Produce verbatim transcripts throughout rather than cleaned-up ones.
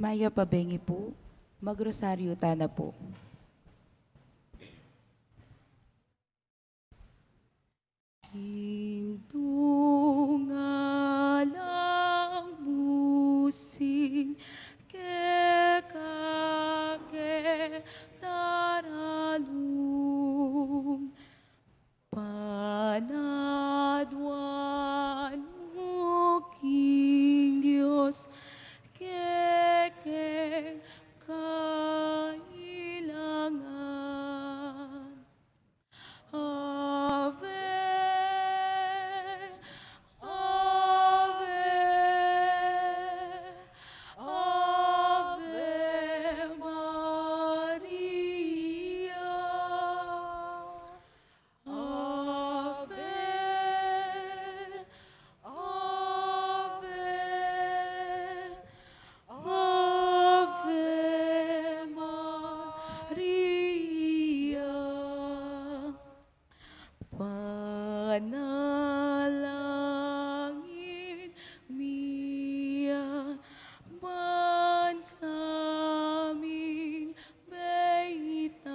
Mayap a bengi pu, magrosaryu tana pu. Indung alang musing keka ke taralum, panaduan mu king Dios kekeng kailangan. Ave, Ave, Ave Maria. Ave, Ave, Ave Maria. Panalangin mi a bansa min beitan,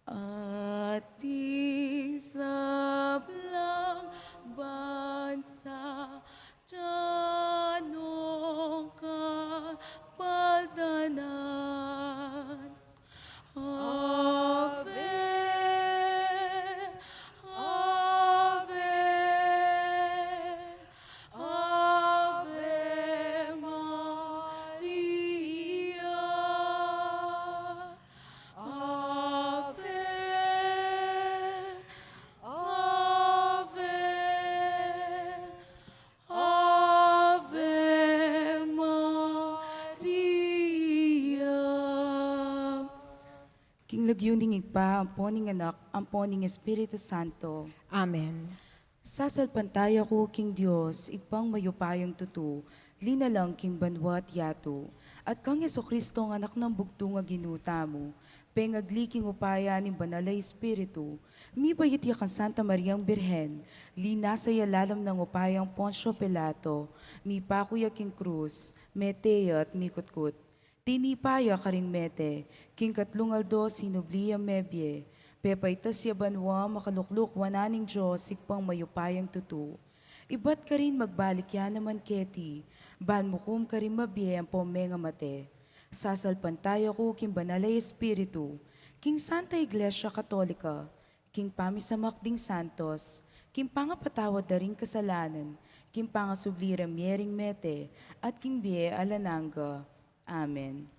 ating sablang bansa tanong kapaldanan. Ave, Ave, Ave Maria. Ave, Ave, Ave Maria. King lagyu ning Ibpa, ampo ning Anak, ampo ning Espiritu Santo. Amen. Sasalpantaya ku king Dios, Ibpang mayupayang tutu, linalang king banua at yatu, at kang Jesucristo a Anak nang bugtung a Ginu tamu, pengagli king upaya ning Banal a Espiritu, mibait ya kang Santa Mariang Birhen, linasa ya lalam nang upayang Poncio Pilato, mipaku ya king krus, mete ya at mikutkut. Tinipa ya karing mete, king katlung aldo sinubli yang mebie, pepaitas ya banua, makalukluk wanan ning Dios Ibpang mayupayang tutu. Ibat karin magbalik ya naman keti, ban mukum karing mabie ampong mengamate. Sasalpantaya ku king Banal a Espiritu, king Santa Iglesia Katolika, king pamisamak ding santos, king pangapatawad da ring kasalanan, king pangasubli rang mie ring mete, at king bie alang angga. Amen.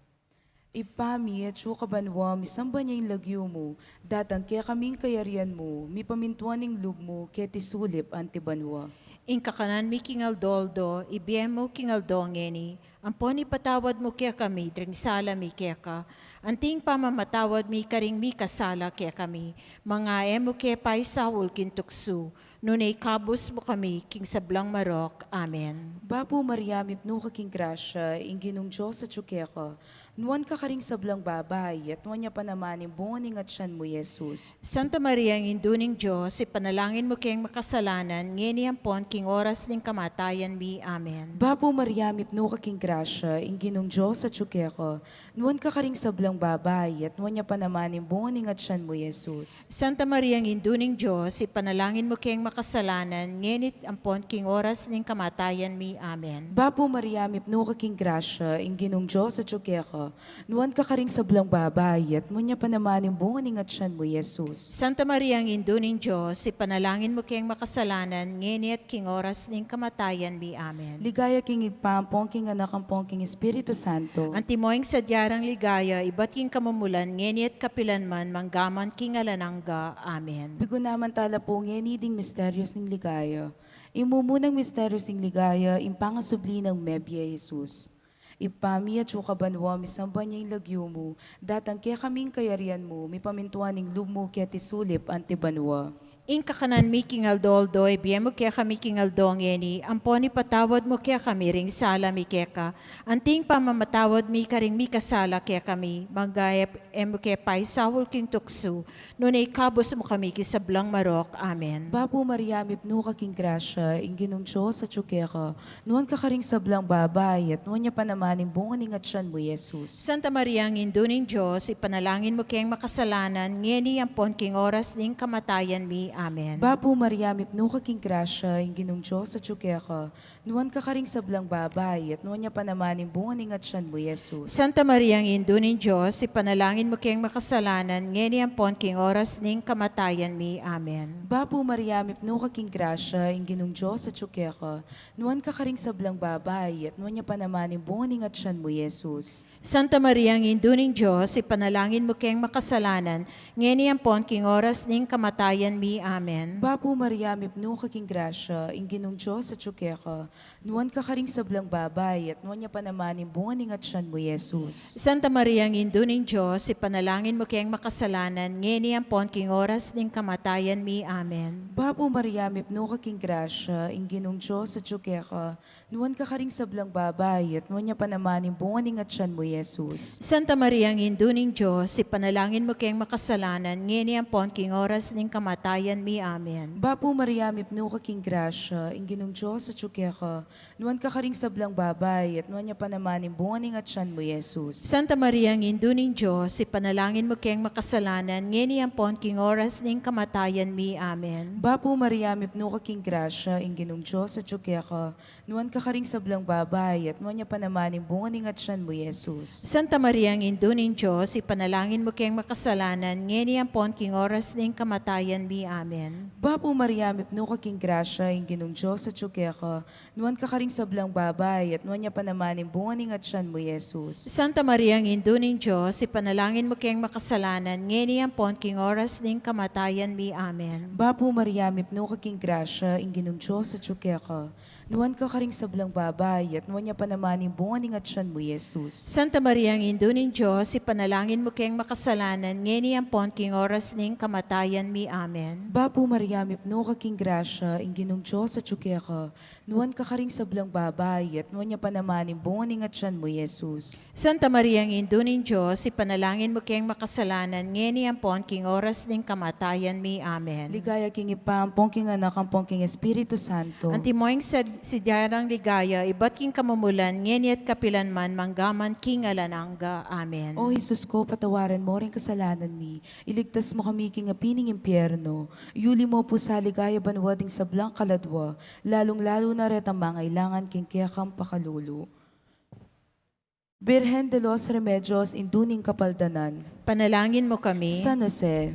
Ibpa mi, atsu ka banua, misamban ya ing lagyu mu, datang kekami ing kayarian mu, mipamintuan ing lub mu, keti sulip anti banua. Ing kakanan mi king aldo-aldo, ibie mu king aldo ngeni, ampon ipatawad mu kekami dring sala mi keka, anti ing pamamatawad mi karing mikasala kekami, manga e mu ke paisaul king tuksu, nune ikabus mu kami king sablang marok. Amen. Bapu Maria, mipnu ka king grasya, ing Ginung Dios atsu keka, nuan ka karing sablang babai, at nuan ya pa naman ing bunga ning atian mu, Jesus. Santa Maria, Indu ning Dios, ipanalangin mu keng makasalanan, ngeni ampon king oras ning kamatayan mi. Amen. Bapu Maria, mipnu ka king grasya, ing Ginung Dios atsu keka, nuan ka karing sablang babai, at nuan ya pa naman ing bunga ning atian mu, Jesus. Santa Maria, Indu ning Dios, ipanalangin mu keng makasalanan, ngeni ampon king oras ning kamatayan mi. Amen. Bapu Maria, mipnu ka king grasya, ing Ginung Dios atsu keka, nuan ka karing sablang babai, at nuan ya pa naman ing bunga ning atian mu, Jesus. Santa Maria, Indu ning Dios, ipanalangin mu keng makasalanan, ngeni at king oras ning kamatayan mi. Amen. Ligaya king Ibpa, ampon king Anak, ampon king Espiritu Santo. Antimo ing sadya rang ligaya, ibat king kamumulan, ngeni at kapilan man, mangga man king alang angga. Amen. Pigunaman tala pu ngeni ding misterios ning ligaya. Ing mumunang misterios ning ligaya, ing pangasubli nang mebie Jesus. Ibpa mi, atsu ka banua, misamban ya ing lagyu mu, datang kekami ing kayarian mu, mipamintuan ing lub mu keti sulip anti banua. Ing kakanan mi king aldo-aldo, ibie mu kekami king aldo ngeni, ampon ipatawad mu kekami ring sala mi keka, anti ing pamamatawad mi karing mikasala kekami, manga e mu ke paisaul king tuksu, nune ikabus mu kami king sablang marok. Amen. Bapu Maria, mipnu ka king grasya, ing Ginung Dios atyu keka, nuan ka karing sablang babai, at nuan ya pa naman ing bunga ning atyan mu, Jesus. Santa Maria, Indu ning Dios, ipanalangin mu keng makasalanan, ngeni ampon king oras ning kamatayan mi. Amen. Bapu Maria, mipnu ka king grasya, ing Ginung Dios atyu keka, nuan ka karing sablang babai, at nuan ya pa naman ing bunga ning atyan mu, Jesus. Santa Maria, Indu ning Dios, ipanalangin mu keng makasalanan, ngeni ampon king oras ning kamatayan mi. Amen. Bapu Maria, mipnu ka king grasya, ing Ginung Dios atyu keka, nuan ka karing sablang babai, at nuan ya pa naman ing bunga ning atyan mu, Jesus. Santa Maria, Indu ning Dios, ipanalangin mu keng makasalanan, ngeni ampon king oras ning kamatayan mi. Amen. Bapu Maria, mipnu ka king grasya, ing Ginung Dios atyu keka, nuan ka karing sablang babai, at nuan ya pa naman ing bunga ning atyan mu, Jesus. Santa Maria, Indu ning Dios, ipanalangin mu keng makasalanan, ngeni ampon king oras ning kamatayan mi. Amen. Bapu Maria, mipnu ka king grasya, ing Ginung Dios atyu keka, nuan ka karing sablang babai, at nuan ya pa naman ing bunga ning atyan mu, Jesus. Santa Maria, Indu ning Dios, ipanalangin mu keng makasalanan, ngeni ampon king oras ning kamatayan mi. Amen. Bapu Maria, mipnu ka king grasya, ing Ginung Dios atyu keka, nuan ka karing sablang babai, at nuan ya pa naman ing bunga ning atyan mu, Jesus. Santa Maria, Indu ning Dios, ipanalangin mu keng makasalanan, ngeni ampon king oras ning kamatayan mi. Amen. Bapu Maria, mipnu ka king grasya, ing Ginung Dios atyu keka, nuan ka karing sablang babai, at nuan ya pa naman ing bunga ning atyan mu, Jesus. Santa Maria, Indu ning Dios, ipanalangin mu keng makasalanan, ngeni ampon king oras ning kamatayan mi. Amen. Bapu Maria, mipnu ka king grasya, ing Ginung Dios atyu keka, nuan ka karing sablang babai, at nuan ya pa naman ing bunga ning atyan mu, Jesus. Santa Maria, Indu ning Dios, ipanalangin mu keng makasalanan, ngeni ampon king oras ning kamatayan mi. Amen. Bapu Maria, mipnu ka king grasya, ing Ginung Dios atyu keka, nuan ka karing sablang babai, at nuan ya pa naman ing bunga ning atyan mu, Jesus. Santa Maria, Indu ning Dios, ipanalangin mu keng makasalanan, ngeni ampon king oras ning kamatayan mi. Amen. Bapu Maria, mipnu ka king grasya, ing Ginung Dios atyu keka, nuan ka karing sablang babai, at nuan ya pa naman ing bunga ning atyan mu, Jesus. Santa Maria, Indu ning Dios, ipanalangin mu keng makasalanan, ngeni ampon king oras ning kamatayan mi. Amen. Ligaya king Ibpa, ampon king Anak, ampon king Espiritu Santo. Antimo ing sad-, sadya rang ligaya, ibat king kamumulan, ngeni at kapilan man, mangga man king alang angga. Amen. O Jesus ko, patawaran mo ring kasalanan mi, iligtas mu kami king api ning impyerno, iyuli mu pu sa ligaya banua ding sablang kaladua, lalung-lalu na retang mangailangan king kekang pakalulu. Birhen de los Remedios, Indu ning Kapaldanan. Panalangin mu kami. San Jose.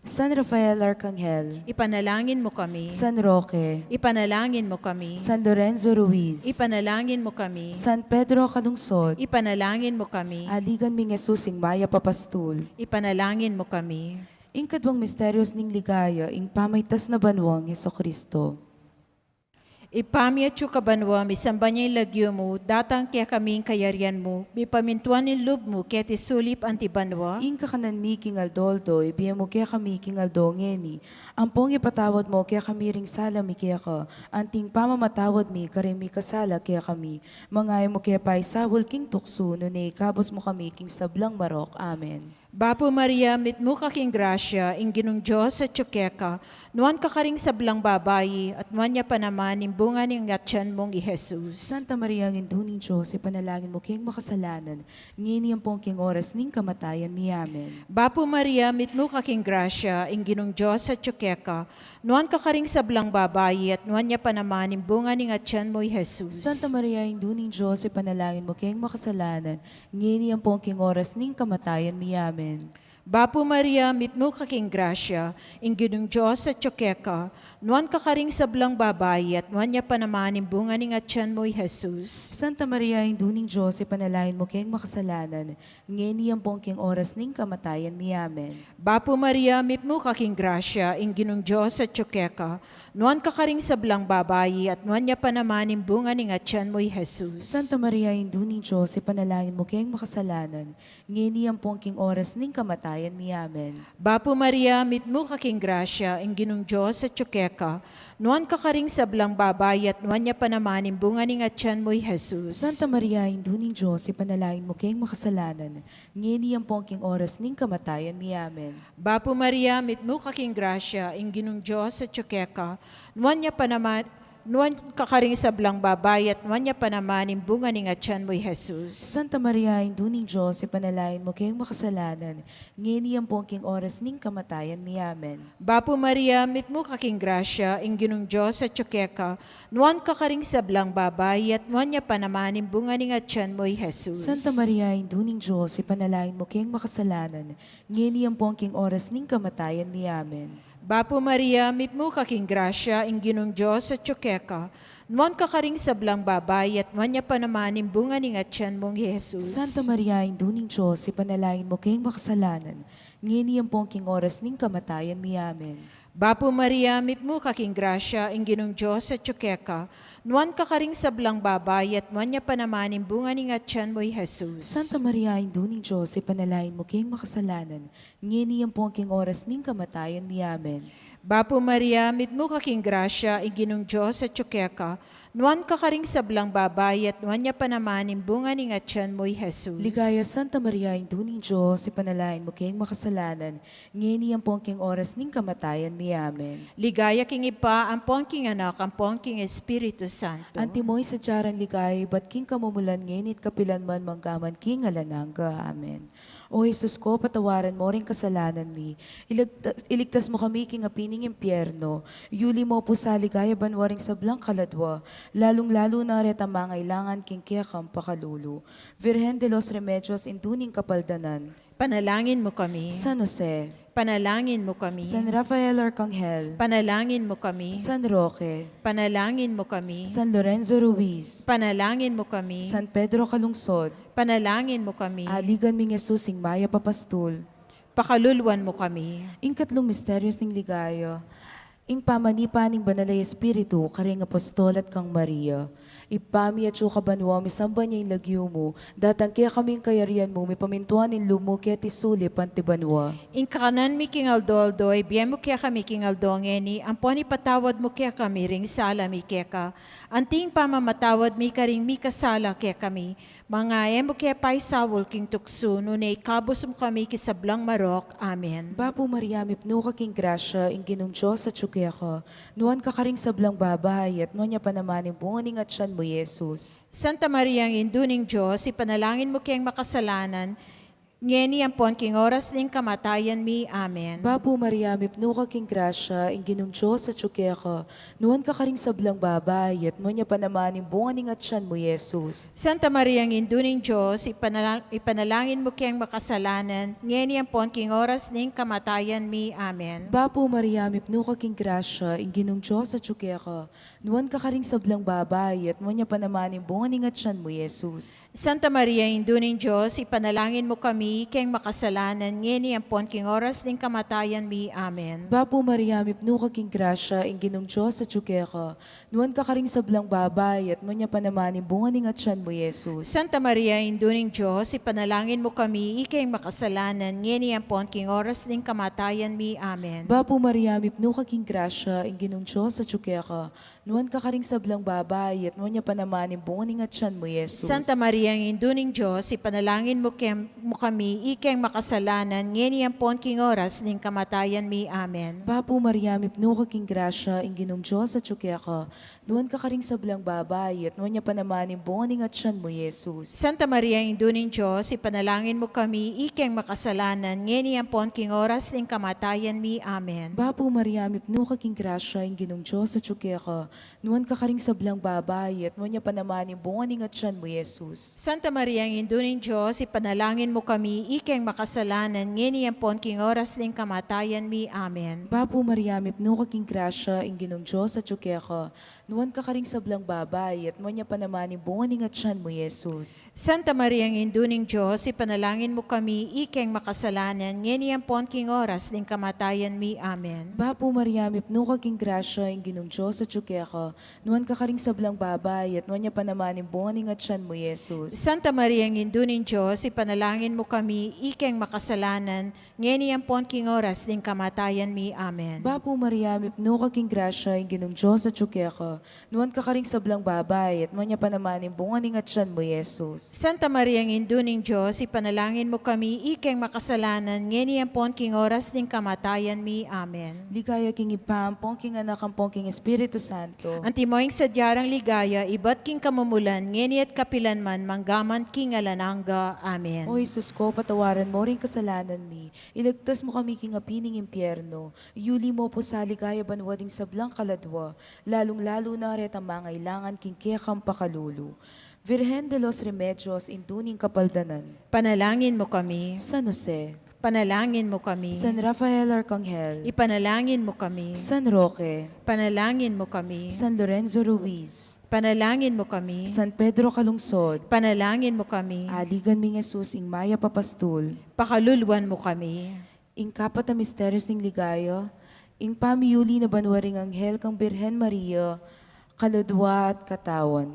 San Rafael Arcangel. Ipanalangin mu kami. San Roque. Ipanalangin mu kami. San Lorenzo Ruiz. Ipanalangin mu kami. San Pedro Calungsod. Ipanalangin mu kami. Aligan ming Jesus ing Mayap a Pastul. Ipanalangin mu kami. Ing kaduang misteryos ning ligaya, ing pamaitas na banua nang Jesucristo. Ibpa mi atsu ka banua, misamban ya ing lagyu mu, datang kekami ing kayarian mu, mipamintuan ing lub mu keti sulip anti banua. Ing kakanan mi king aldo-aldo, ibie mu kekami king aldo ngeni. Ampon ipatawad mu kekami ring sala mi keka, anti ing pamamatawad mi karing mikasala kekami. Manga e mu ke paisaul king tuksu, nune ikabus mu kami king sablang marok. Amen. Bapu Maria, mitmu ka king grasya, ing Ginung Dios atsu keka, nuan ka karing sablang babai, at nuan ya pa naman ing bunga ning atyan mung i Jesus. Santa Maria, Indu ning Dios, ipanalangin mu keng makasalanan, ngeni ampon king oras ning kamatayan mi. Amen. Bapu Maria, mitmu ka king grasya, ing Ginung Dios atsu keka, nuan ka karing sablang babai, at nuan ya pa naman ing bunga ning atyan mu i Jesus. Santa Maria, Indu ning Dios, ipanalangin mu keng makasalanan, ngeni ampon king oras ning kamatayan mi. Amen. Bapu Maria, mitmu ka king grasya, ing Ginung Dios atsu keka, nuan ka karing sablang babai, at nuan ya pa naman ing bunga ning atyan mu i Jesus. Santa Maria, Indu ning Dios, ipanalangin mu keng makasalanan, ngeni ampon king oras ning kamatayan mi. Amen. Bapu Maria, mitmu ka king grasya, ing Ginung Dios atsu keka, nuan ka karing sablang babai, at nuan ya pa naman ing bunga ning atyan mu i Jesus. Santa Maria, Indu ning Dios, ipanalangin mu keng makasalanan, ngeni ampon king oras ning kamatayan kamatayan mi. Amen. Bapu Maria, mitmu ka king grasya, ing Ginung Dios atyu keka, nuan ka karing sablang babai, at nuan ya pa naman ing bunga ning atyan mu, i Jesus. Santa Maria, Indu ning Dios, ipanalangin mu keng makasalanan, ngeni ampon king oras ning kamatayan mi. Amen. Bapu Maria, mitmu ka king grasya, ing Ginung Dios atyu keka, nuan ya pa naman, nuan ka karing sablang babai, at nuan ya pa naman ing bunga ning atyan mu, i Jesus. Santa Maria, Indu ning Dios, ipanalangin mu keng makasalanan, ngeni ampon king oras ning kamatayan mi. Amen. Bapu Maria, mitmu ka king grasya, ing Ginung Dios atyu keka, nuan ka karing sablang babai, at nuan ya pa naman ing bunga ning atyan mu, i Jesus. Santa Maria, Indu ning Dios, ipanalangin mu keng makasalanan, ngeni ampon king oras ning kamatayan mi. Amen. Bapu Maria, mitmu ka king grasya, ing Ginung Dios atyu keka, nuan ka karing sablang babai, at nuan ya pa naman ing bunga ning atyan mu, i Jesus. Santa Maria, Indu ning Dios, ipanalangin mu keng makasalanan, ngeni ampon king oras ning kamatayan mi. Amen. Bapu Maria, mitmu ka king grasya, ing Ginung Dios atyu keka, nuan ka karing sablang babai, at nuan ya pa naman ing bunga ning atyan mu, i Jesus. Santa Maria, Indu ning Dios, ipanalangin mu keng makasalanan, ngeni ampon king oras ning kamatayan mi. Amen. Bapu Maria, mitmu ka king grasya, ing Ginung Dios atyu keka, nuan ka karing sablang babai, at nuan ya pa naman ing bunga ning atyan mu, i Jesus. Ligaya, Santa Maria, Indu ning Dios, ipanalangin mu keng makasalanan, ngeni ampon king oras ning kamatayan mi. Amen. Ligaya king Ibpa, ampon king Anak, ampon king Espiritu Santo. Antimo ing sadya rang ligaya ibat king kamumulan, ngeni at kapilan man, mangga man king alang angga. Amen. O Jesus ko, patawaran mo ring kasalanan mi, iligta-, iligtas mu kami king api ning impyerno, yuli mu pu sa ligaya banua ring sablang kaladua, lalung-lalu na retang mangailangan king kekang pakalulu. Virgen de los Remedios, Indu ning Kapaldanan, panalangin mu kami. San Jose, panalangin mu kami. San Rafael Arcangel, panalangin mu kami. San Roque, panalangin mu kami. San Lorenzo Ruiz, panalangin mu kami. San Pedro Calungsod, panalangin mu kami. Aligan ming Jesus, ing mayap a pastul, pakaluluan mu kami. Ing katlung misteryos ning ligaya, ing pamanipa ning Banal a Espiritu karing apostol at kang Maria. Ibpa mi atsu ka banua, misamban ya ing lagyu mu, datang kekami ing kayarian mu, mipamintuan ing lub mu keti sulip anti banua. Ing kakanan mi king aldo-aldo ibie mu kekami king aldo ngeni, ampon ipatawad mu kekami ring sala mi keka, anti ing pamamatawad mi karing mikasala kekami. Manga e mu ke paisaul king tuksu, nune ikabus mu kami king sablang marok. Amen. Bapu Maria, mipnu ka king grasya, ing Ginung Dios atyu keka, nuan ka karing sablang babai, at nuan ya pa naman ing bunga ning atyan mu, i Jesus. Santa Maria, Indu ning Dios, ipanalangin mu keng makasalanan, ngeni ampon king oras ning kamatayan mi. Amen. Bapu Maria, mipnu ka king grasya, ing Ginung Dios atyu keka, nuan ka karing sablang babai, at nuan ya pa naman ing bunga ning atyan mu, i Jesus. Santa Maria, Indu ning Dios, ipanala-, ipanalangin mu keng makasalanan, ngeni ampon king oras ning kamatayan mi. Amen. Bapu Maria, mipnu ka king grasya, ing Ginung Dios atyu keka, nuan ka karing sablang babai, at nuan ya pa naman ing bunga ning atyan mu, i Jesus. Santa Maria, Indu ning Dios, ipanalangin mu kami, ikeng makasalanan, ngeni ampon king oras ning kamatayan mi. Amen. Bapu Maria, mipnu ka king grasya, ing Ginung Dios atyu keka, nuan ka karing sablang babai, at nuan ya pa naman ing bunga ning atyan mu, i Jesus. Santa Maria, Indu ning Dios, ipanalangin mu kami, ikeng makasalanan, ngeni ampon king oras ning kamatayan mi. Amen. Bapu Maria, mipnu ka king grasya, ing Ginung Dios atyu keka, nuan ka karing sablang babai, at nuan ya pa naman ing bunga ning atyan mu, i Jesus. Santa Maria, Indu ning Dios, ipanalangin mu kem-, mu kami, ikeng makasalanan, ngeni ampon king oras ning kamatayan mi. Amen. Bapu Maria, mipnu ka king grasya, ing Ginung Dios atyu keka, nuan ka karing sablang babai, at nuan ya pa naman ing bunga ning atyan mu, i Jesus. Santa Maria, Indu ning Dios, ipanalangin mu kami, ikeng makasalanan, ngeni ampon king oras ning kamatayan mi. Amen. Bapu Maria, mipnu ka king grasya, ing Ginung Dios atyu keka, nuan ka karing sablang babai, at nuan ya pa naman ing bunga ning atyan mu, i Jesus. Santa Maria, Indu ning Dios, ipanalangin mu kami, ikeng makasalanan, ngeni ampon king oras ning kamatayan mi. Amen. Bapu Maria, mipnu ka king grasya, ing Ginung Dios atyu keka, nuan ka karing sablang babai, at nuan ya pa naman ing bunga ning atyan mu, i Jesus. Santa Maria, Indu ning Dios, ipanalangin mu kami, ikeng makasalanan, ngeni ampon king oras ning kamatayan mi. Amen. Bapu Maria, mipnu ka king grasya, ing Ginung Dios atyu keka, nuan ka karing sablang babai, at nuan ya pa naman ing bunga ning atyan mu, i Jesus. Santa Maria, Indu ning Dios, ipanalangin mu kami ikeng makasalanan, ngeni ampon king oras ning kamatayan mi. Amen. Bapu Maria, mipnu ka king grasya, ing Ginung Dios atyu keka, nuan ka karing sablang babai, at nuan ya pa naman ing bunga ning atyan mu, i Jesus. Santa Maria, Indu ning Dios, ipanalangin mu kami ikeng makasalanan, ngeni ampon king oras ning kamatayan mi. Amen. Ligaya king Ibpa, ampon king Anak, ampon king Espiritu Santo. Antimo ing sadya rang ligaya, ibat king kamumulan, ngeni at kapilan man, manggaman king alang angga. Amen. O Jesus ko, patawaran mo ring kasalanan mi, iligtas mu kami king api ning impyerno, iyuli mo pu sa ligaya banua ding sablang kaladua, lalung-lalu na retang mangailangan king kekang pakalulu. Virgen de los Remedios, Indu ning Kapaldanan. Panalangin mu kami. San Jose. Panalangin mu kami. San Rafael Arcangel. Ipanalangin mu kami. San Roque. Panalangin mu kami. San Lorenzo Ruiz. Panalangin mu kami. San Pedro Calungsod. Panalangin mu kami. Aligan ming Jesus, ing mayap a pastul. Pakaluluan mu kami. Ing kapat a misterios ning ligaya, ing pamiuli na banua ring anghel kang Birhen Maria, kaladua at katawan.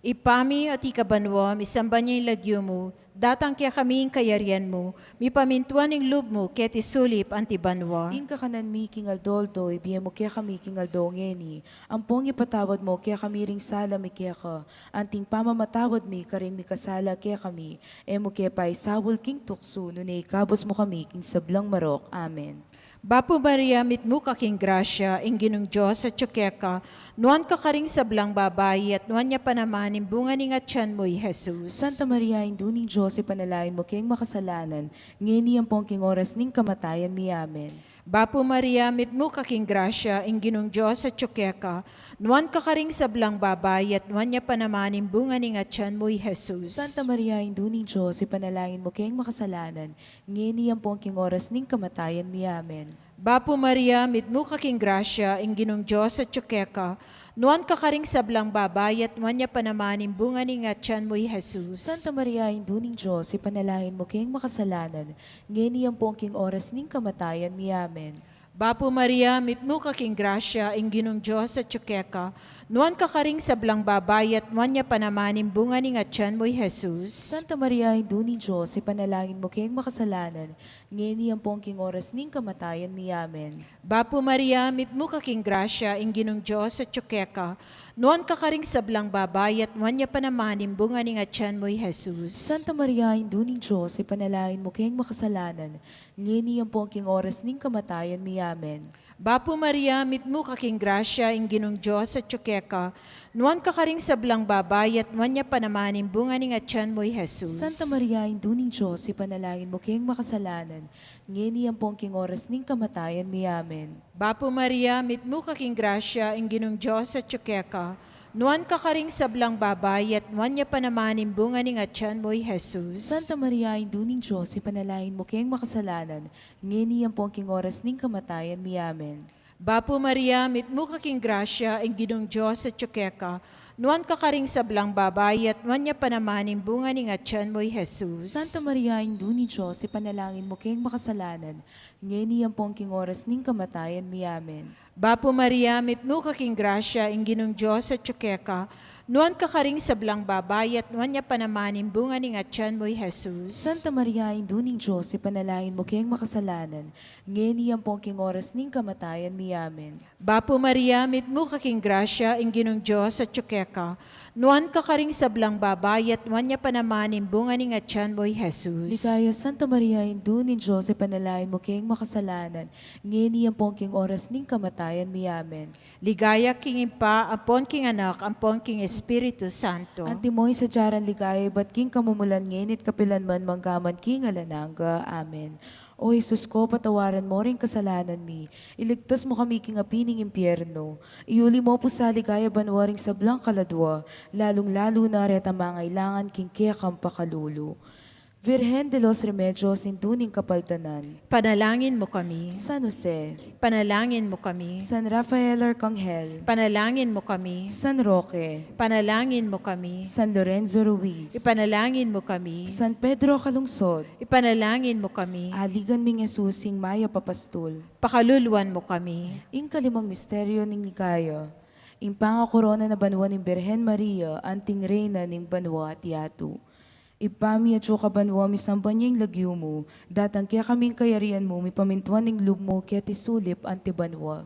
Ibpa mi, atiu ka banua, misamban ya ing lagyu mu, datang kekami ing kayarian mu, mipamintuan ing lub mu, keti sulip anti banua. Ing kakanan mi king aldo-aldo, ibie mu kekami king aldo ngeni, ampon ipatawad mu kekami ring sala mi keka, anti ing pamamatawad mi karing mikasala kekami, e mu ke paisaul king tuksu, nune ikabus mu kami king sablang marok. Amen. Bapu Maria, mitmu ka king grasya, ing Ginung Dios atyu keka, nuan ka karing sablang babai, at nuan ya pa naman ing bunga ning atyan mu, i Jesus. Santa Maria, Indu ning Dios, ipanalangin mu keng makasalanan, ngeni ampon king oras ning kamatayan mi. Amen. Bapu Maria, mitmu ka king grasya, ing Ginung Dios atyu keka, nuan ka karing sablang babai, at nuan ya pa naman ing bunga ning atyan mu, i Jesus. Santa Maria, Indu ning Dios, ipanalangin mu keng makasalanan, ngeni ampon king oras ning kamatayan mi. Amen. Bapu Maria, mitmu ka king grasya, ing Ginung Dios atyu keka, nuan ka karing sablang babai, at nuan ya pa naman ing bunga ning atyan mu, i Jesus. Santa Maria, Indu ning Dios, ipanalangin mu keng makasalanan, ngeni ampon king oras ning kamatayan mi. Amen. Bapu Maria, mitmu ka king grasya, ing Ginung Dios atyu keka, nuan ka karing sablang babai, at nuan ya pa naman ing bunga ning atyan mu, i Jesus. Santa Maria, Indu ning Dios, ipanalangin mu keng makasalanan, ngeni ampon king oras ning kamatayan mi. Amen. Bapu Maria, mitmu ka king grasya, ing Ginung Dios atyu keka, nuan ka karing sablang babai, at nuan ya pa naman ing bunga ning atyan mu, i Jesus. Santa Maria, Indu ning Dios, ipanalangin mu keng makasalanan, ngeni ampon king oras ning kamatayan mi. Amen. Bapu Maria, mitmu ka king grasya, ing Ginung Dios atyu keka, nuan ka karing sablang babai, at nuan ya pa naman ing bunga ning atyan mu, i Jesus. Santa Maria, Indu ning Dios, ipanalangin mu keng makasalanan, ngeni ampon king oras ning kamatayan mi. Amen. Bapu Maria, mitmu ka king grasya, ing Ginung Dios atyu keka, nuan ka karing sablang babai, at nuan ya pa naman ing bunga ning atyan mu, i Jesus. Santa Maria, Indu ning Dios, ipanalangin mu keng makasalanan, ngeni ampon king oras ning kamatayan mi. Amen. Bapu Maria, mitmu ka king grasya, ing Ginung Dios atyu keka, nuan ka karing sablang babai, at nuan ya pa naman ing bunga ning atyan mu, i Jesus. Santa Maria, Indu ning Dios, ipanalangin mu keng makasalanan, ngeni ampon king oras ning kamatayan mi. Amen. Bapu Maria, mitmu ka king grasya, ing Ginung Dios atyu keka, nuan ka karing sablang babai, at nuan ya pa naman ing bunga ning atyan mu, i Jesus. Santa Maria, Indu ning Dios, ipanalangin mu keng makasalanan, ngeni ampon king oras ning kamatayan mi. Amen. Bapu Maria, mitmu ka king grasya, ing Ginung Dios atyu keka, nuan ka karing sablang babai, at nuan ya pa naman ing bunga ning atyan mu, i Jesus. Ligaya, Santa Maria, Indu ning Dios, ipanalangin mu keng makasalanan, ngeni ampon king oras ning kamatayan mi. Amen. Ligaya king Ibpa, ampon king Anak, ampon king Espiritu Santo. Antimo ing sadya rang ligaya, ibat king kamumulan, ngeni at kapilan man, manggaman king alang angga. Amen. O Jesus ko, patawaran mo ring kasalanan mi, iligtas mu kami king api ning impyerno, iyuli mo pu sa ligaya banua ring sablang kaladua, lalung-lalu na retang mangailangan king kekang pakalulu. Virgen de los Remedios, Indu ning Kapaldanan. Panalangin mu kami. San Jose. Panalangin mu kami. San Rafael Arcangel. Panalangin mu kami. San Roque. Panalangin mu kami. San Lorenzo Ruiz. Ipanalangin mu kami. San Pedro Calungsod. Ipanalangin mu kami. Aligan ming Jesus, ing mayap a pastul. Pakaluluan mu kami. Ing kalimang misteryo ning ligaya, ing pangakorona na banua ning Birhen Maria anting Reyna ning banua at yatu. Ibpa mi, atsu ka banua, misamban ya ing lagyu mu, datang kekami ing kayarian mu, mipamintuan ing lub mu keti sulip anti banua.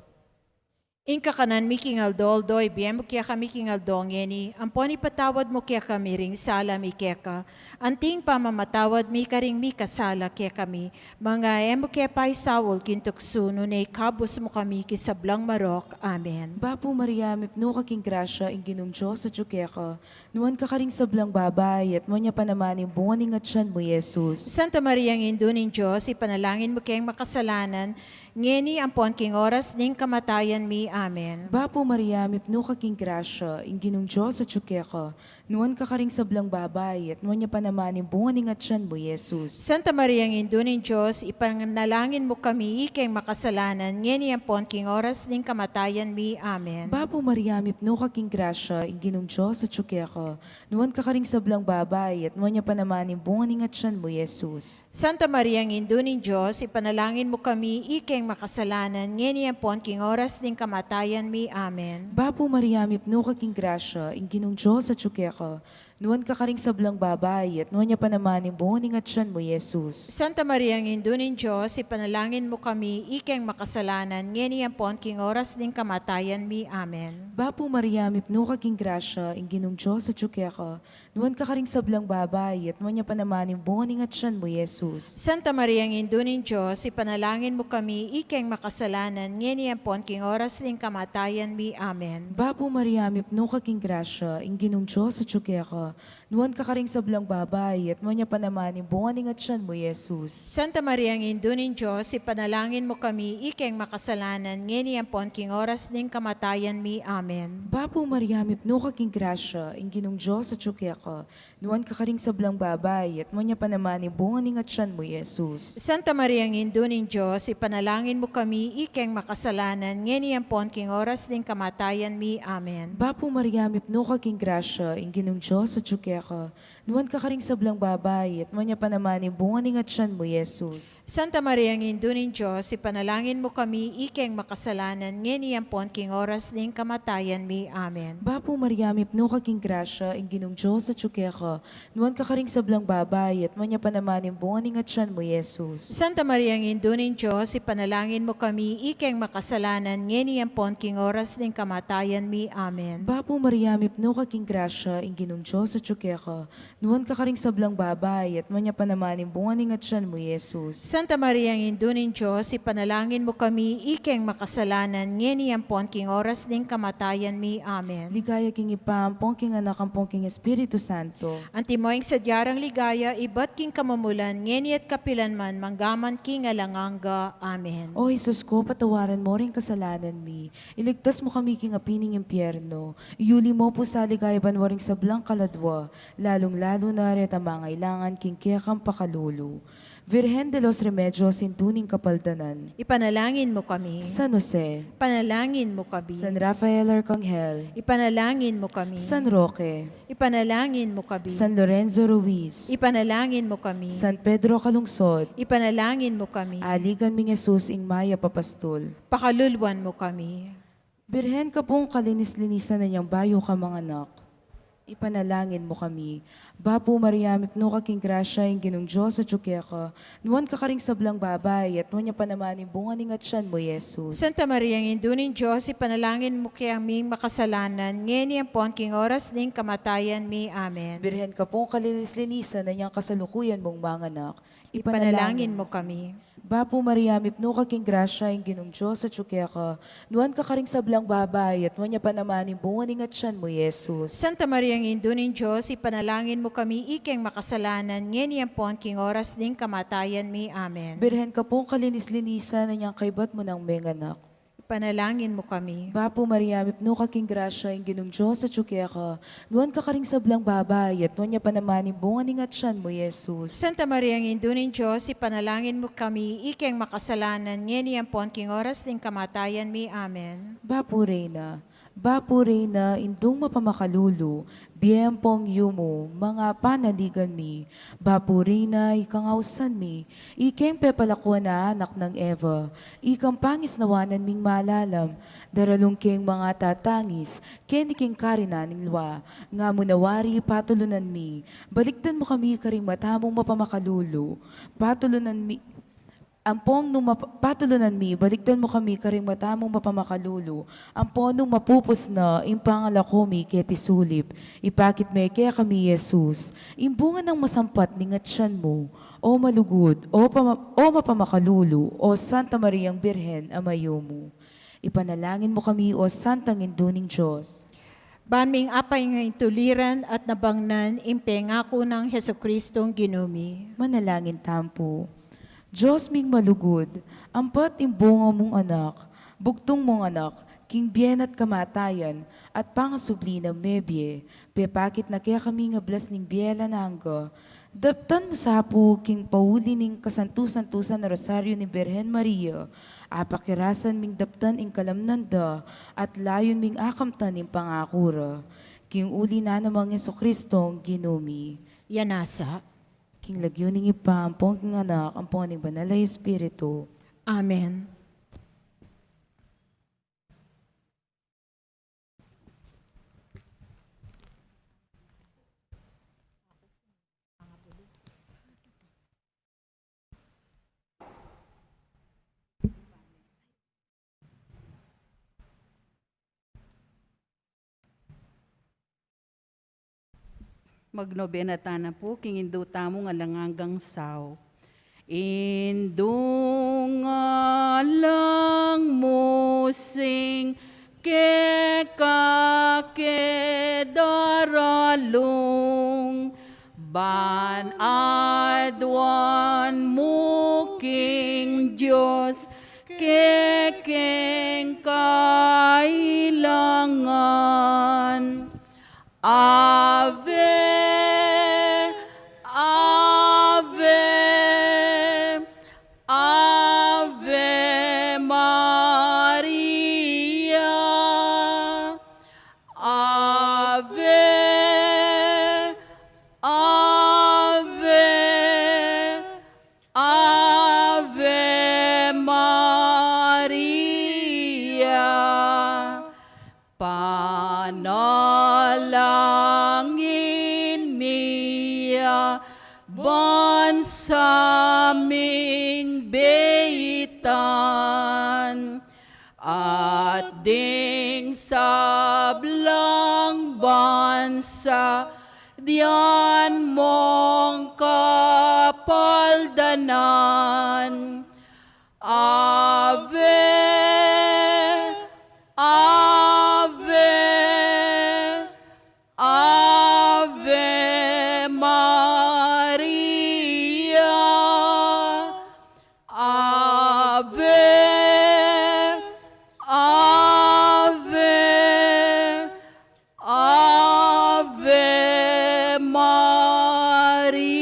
Ing kakanan mi king aldo-aldo ibie mu kekami king aldo ngeni, ampon ipatawad mu kekami ring sala mi keka, anti ing pamamatawad mi karing mikasala kekami, manga e mu ke paisaul king tuksu, nune ikabus mu kami king sablang marok. Amen. Bapu Maria, mipnu ka king grasya, ing Ginung Dios atyu keka, nuan ka karing sablang babai, at nuan ya pa naman ing bunga ning atyan mu, Jesus. Santa Maria, Indu ning Dios, ipanalangin mu keng makasalanan, ngeni ampon king oras ning kamatayan mi. Amen. Bapu Maria, mipnu ka king grasya, ing Ginung Dios atyu keka, nuan ka karing sablang babai, at nuan ya pa naman ing bunga ning atyan mu, Jesus. Santa Maria, Indu ning Dios, ipanalangin mu kami ikeng makasalanan, ngeni ampon king oras ning kamatayan mi. Amen. Bapu Maria, mipnu ka king grasya, ing Ginung Dios atyu keka, nuan ka karing sablang babai, at nuan ya pa naman ing bunga ning atyan mu, Jesus. Santa Maria, Indu ning Dios, ipanalangin mu kami ikeng makasalanan, ngeni ampon king oras ning kamatayan mi. Amen. Bapu Maria, mipnu ka king grasya, ing Ginung Dios atyu keka, nuan ka karing sablang babai, at nuan ya pa naman ing bunga ning atyan mu, Jesus. Santa Maria, Indu ning Dios, ipanalangin mu kami ikeng makasalanan, ngeni ampon king oras ning kamatayan mi. Amen. Bapu Maria, mipnu ka king grasya, ing Ginung Dios atyu keka, nuan ka karing sablang babai, at nuan ya pa naman ing bunga ning atyan mu, Jesus. Santa Maria, Indu ning Dios, ipanalangin mu kami ikeng makasalanan, ngeni ampon king oras ning kamatayan mi. Amen. Bapu Maria, mipnu ka king grasya, ing Ginung Dios atyu keka, nuan ka karing sablang babai, at nuan ya pa naman ing bunga ning atyan mu, Jesus. Santa Maria, Indu ning Dios, ipanalangin mu kami ikeng makasalanan, ngeni ampon king oras ning kamatayan mi. Amen. Bapu Maria, mipnu ka king grasya, ing Ginung Dios atyu keka, nuan ka karing sablang babai, at nuan ya pa naman ing bunga ning atyan mu, Jesus. Santa Maria, Indu ning Dios, ipanalangin mu kami ikeng makasalanan, ngeni ampon king oras ning kamatayan mi. Amen. Bapu Maria, mipnu ka king grasya, ing Ginung Dios atyu keka, nuan ka karing sablang babai, at nuan ya pa naman ing bunga ning atyan mu, Jesus. Santa Maria, Indu ning Dios, ipanalangin mu kami ikeng makasalanan, ngeni ampon king oras ning kamatayan mi. Amen. Bapu Maria, mipnu ka king grasya, ing Ginung Dios atyu keka, nuan ka karing sablang babai, at nuan ya pa naman ing bunga ning atyan mu, Jesus. Santa Maria, Indu ning Dios, ipanalangin mu kami ikeng makasalanan, ngeni ampon king oras ning kamatayan mi. Amen. Bapu Maria, mipnu ka king grasya, ing Ginung Dios atyu keka, nuan ka karing sablang babai, at nuan ya pa naman ing bunga ning atyan mu, Jesus. Santa Maria, Indu ning Dios, ipanalangin mu kami ikeng makasalanan, ngeni ampon king oras ning kamatayan mi. Amen. Ligaya king Ibpa, ampon king Anak, ampon king Espiritu Santo. Antimo ing sadya rang ligaya, ibat king kamumulan, ngeni at kapilan man, manggaman king alang angga. Amen. O Jesus ku, patawaran mu ring kasalanan mi, iligtas mu kami king api ning impyerno, iyuli mu pu sa ligaya banua ring sablang kaladua, lalung-lalu na retang mangailangan king kekang pakalulu. Virgen de los Remedios, Indu ning Kapaldanan. Ipanalangin mu kami. San Jose. Ipanalangin mu kami. San Rafael Arcangel. Ipanalangin mu kami. San Roque. Ipanalangin mu kami. San Lorenzo Ruiz. Ipanalangin mu kami. San Pedro Calungsod. Ipanalangin mu kami. Aligan ming Jesus, ing mayap a pastul. Pakaluluan mu kami. Birhen ka pung kalinis-linisan, inyang bayu ka manganak, ipanalangin mu kami. Bapu Maria, mipnu ka king grasya, ing Ginung Dios atyu keka, nuan ka karing sablang babai, at nuan ya pa naman ing bunga ning atyan mu, Jesus. Santa Maria, Indu ning Dios, ipanalangin mu kaming makasalanan, ngeni ampon king oras ning kamatayan mi. Amen. Birhen ka pung kalinis-linisan, inyang kasalukuyan mung manganak, ipanalangin mu kami. Bapu Maria, mipnu ka king grasya, ing Ginung Dios atyu keka, nuan ka karing sablang babai, at nuan ya pa naman ing bunga ning atyan mu, Jesus. Santa Maria, Indu ning Dios, ipanalangin mu kami ikeng makasalanan, ngeni ampon king oras ning kamatayan mi. Amen. Birhen ka pung kalinis-linisan, inyang kaybat mu nang menganak, ipanalangin mu kami. Bapu Maria, mipnu ka king grasya, ing Ginung Dios atyu keka, nuan ka karing sablang babai, at nuan ya pa naman ing bunga ning atyan mu, Jesus. Santa Maria, Indu ning Dios, ipanalangin mu kami ikeng makasalanan, ngeni ampon king oras ning kamatayan mi. Amen. Bapu Reyna, Bapu Reyna, Indung mapamakalulu, bie ampong yumu, manga panaligan mi. Bapu Reyna, ikang ausan mi, ikeng pepalakuan a anak nang Eva, ikang pangisnawanan ming malalam, daralung keng manga tatangis, keni king karinan ning lua, nga mu na wari patulunan mi, balikdan mu kami karing mata mung mapamakalulu, patulunan mi, Ampon nung map-, patulunan mi, balikdan mu kami karing mata mung mapamakalulu. Ampon nung mapupus na ing pangalako mi keti sulip, ipakit me kekami i Jesus, ing bunga nang masampat ning atian mu, o malugud, o pama-, o mapamakalulu, o Santa Mariang Birhen a mayumu. Ipanalangin mu kami, o Santang Indu ning Dios. Ban ming apaintuliran at nabangnan ing pengaku nang Jesucristong Ginu mi. Manalangin tamu pu. Dios ming malugud, ampat ing bunga mung anak, bugtung mung anak, king bie na't kamatayan, at pangasubli nang mebie, pepakit na kekami ing ablas ning bie alang angga, daptan mu sa pu king pauli ning kasantu-santusan a Rosario ning Birhen Maria, apakirasan ming daptan ing kalamnan da, at layun ming akamtan ing pangaku ra. King uli na namang Jesucristong Ginu mi. Yanasa. King lagyu ning Ibpa, ampon king Anak, ampon ning Banal a Espiritu. Amen. Magnobena tana pu king Indu tamung alang anggang sau. Indung alang musing keka ke daralung, ban aduan mu king Dios kekeng kailangan. Ave, Ave, Ave Maria. Ave, Ave, Ave Maria. Panalangin mi ya bansa ming beitan, at ding sablang bansa dian mong kapaldanan. Ave, Ave, Ave Maria. Ave, Ave, Ave Maria.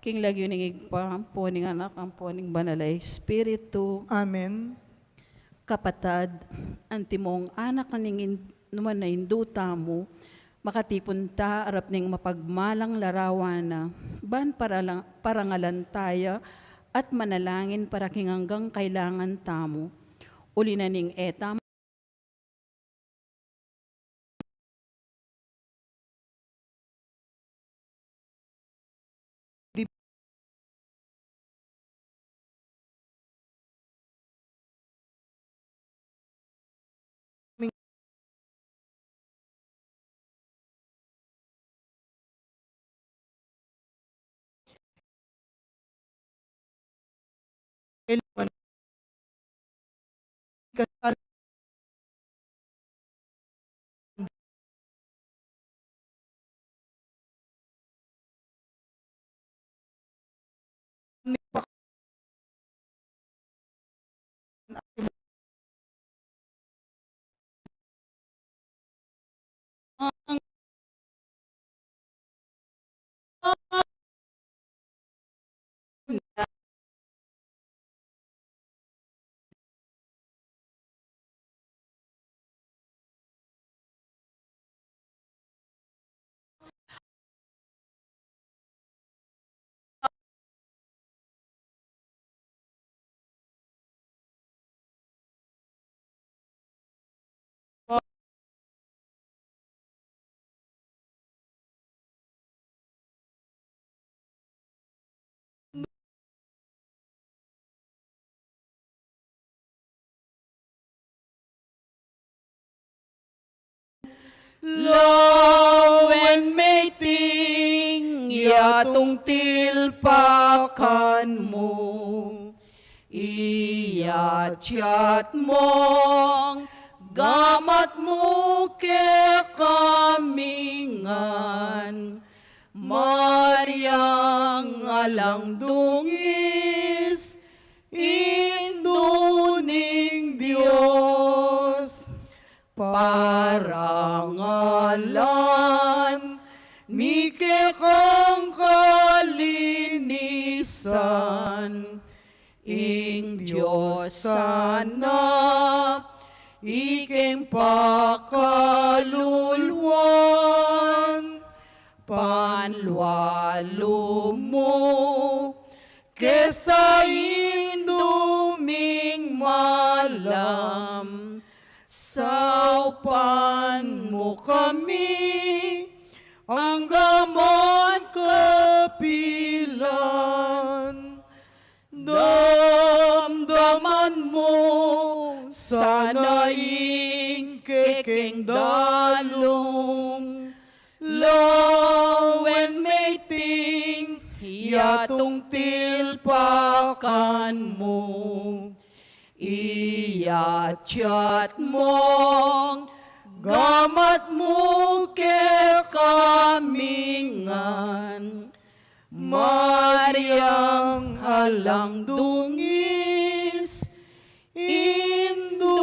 King lagyu ning Ibpa, ampo ning Anak, ampo ning Banal a Espiritu. Amen. Kapatad, antimong anak na ning in-, numan na Indu tamu, makatipun ta arap ning mapagmalang larawan na, ban paralang-, parangalan taya at manalangin para king anggang kailangan tamu. Uli na ning e tamu Lawen me ing yatung tilpakan mu, iyatyat mung gamat mu kekami ngan, Mariang alang dungis, Indu ning Dios. Parangalan mi kekang kalinisan, ing Dios sana ikeng pakaluluan, panlualu mu kesa Indu ming malam. Saupan mu kami angga man kapilan. Damdaman mu sana ing kekeng dalung, lawen me ing yatung tilpakan mu, iyatyat mung gamat mu kekami ngan, Mariang alang dungis, Indu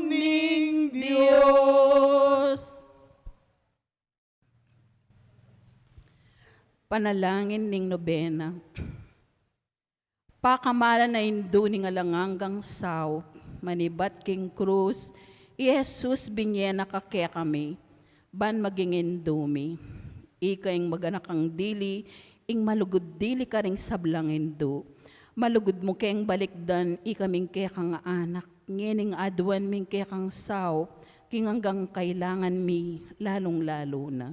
ning Dios. Panalangin ning nobena. Pakamalan a Indu ning alang anggang saup, manibat king krus, i Jesus binye na ka kekami, ban maging Indu mi. Ika ing maganakang dili, ing malugud dili karing sablang Indu. Malugud mu keng balikdan, ikaming kekang anak, ngening aduan ming kekang saup, king anggang kailangan mi, lalung-lalu na.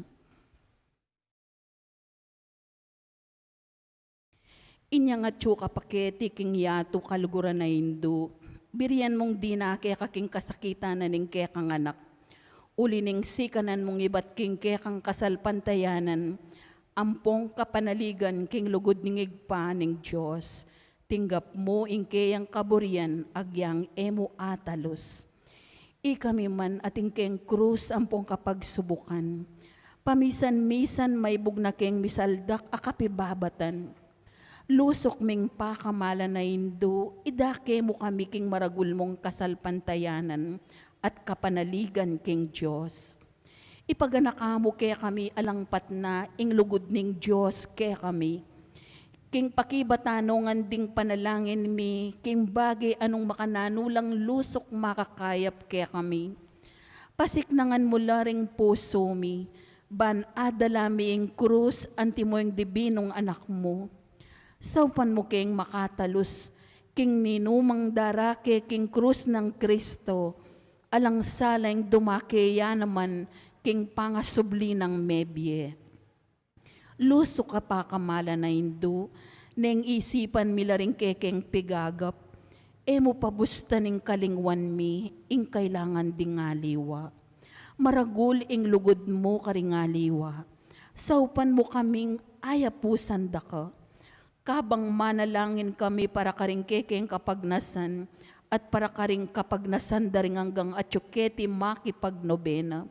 Inyang atyu ka pa keti king yatu kaluguran a Indu, birian mung dinake ka king kasakitan na ning kekang anak. Uli ning sikanan mung ibat king kekang kasalpantayanan, ampong kapanaligan king lugud ning Ibpa ning Dios, tinggap mu ing keyang kaburian agyang e mu atalus. Ikami man atin keng krus ampong kapagsubukan. Pamisan-misan maibug na keng misaldak a kapibabatan. Lusuk ming pakamalan a Indu, idake mu kami king maragul mung kasalpantayanan at kapanaligan king Dios. Ipaganaka mu kekami alang patna ing lugud ning Dios kekami. King pakibatan ngan ding panalangin mi, king bage anung makananu lang lusuk makakayap kekami. Pasiknangan mu la ring pusu mi, ban adala mi ing krus antimo ing dibinung anak mu. Saupan mu keng makatalus, king ninumang darake king krus nang Kristo, alang sala ing dumake ya naman king pangasubli nang mebie. Lusuk a pakamalan a Indu, neng isipan mi la ring kekeng pigagap, e mu pabustan ing kalingwan mi, ing kailangan ding aliwa. Maragul ing lugud mu karing aliwa. Saupan mu kaming ayapusan da ka. Kabang manalangin kami para karing kekeng kapagnasan at para karing kapagnasan da ring anggang atyu keti makipagnobena.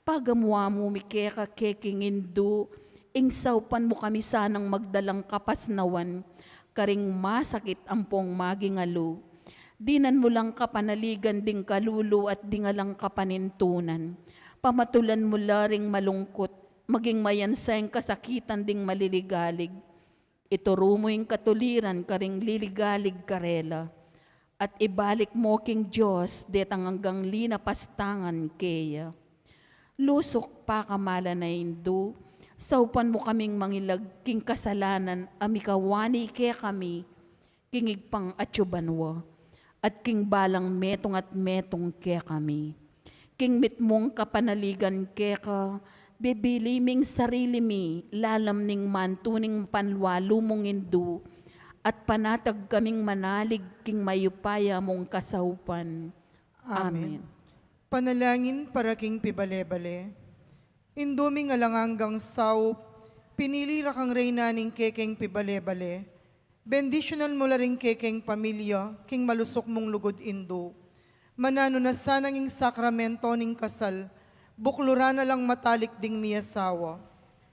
Pagamu-amu mi keka kekeng Indu, ing saupan mu kami sanang magdalang kapasnawan karing masakit ampong magingalu. Dinan mu lang kapanaligan ding kalulu at ding alang kapanintunan. Pamatulan mu la ring malungkut, maging mayansa ing kasakitan ding maliligalig. Ituru mu ing katuliran karing liligalig karela, at ibalik mu king Dios detang anggang linapastangan keya. Lusuk pakamalan a Indu, saupan mu kaming mangilag king kasalanan a mikawani kekami, king Ibpang atyu banua, at king balang metung at metung kekami. King mitmung kapanaligan keka, bibili ming sarili mi, lalam ning mantuning panlualu mung Indu, at panatag kaming manalig king mayupaya mung kasaupan. Amen. Amen. Panalangin para king pibale-bale. Indu ming alang anggang saup, pinili ra kang reyna ning kekeng pibale-bale. Bendisyunan mu la ring kekeng pamilya king malusuk mung lugud, Indu. Mananu na sanang ing sakramento ning kasal, bukluran na lang matalik ding miasawa.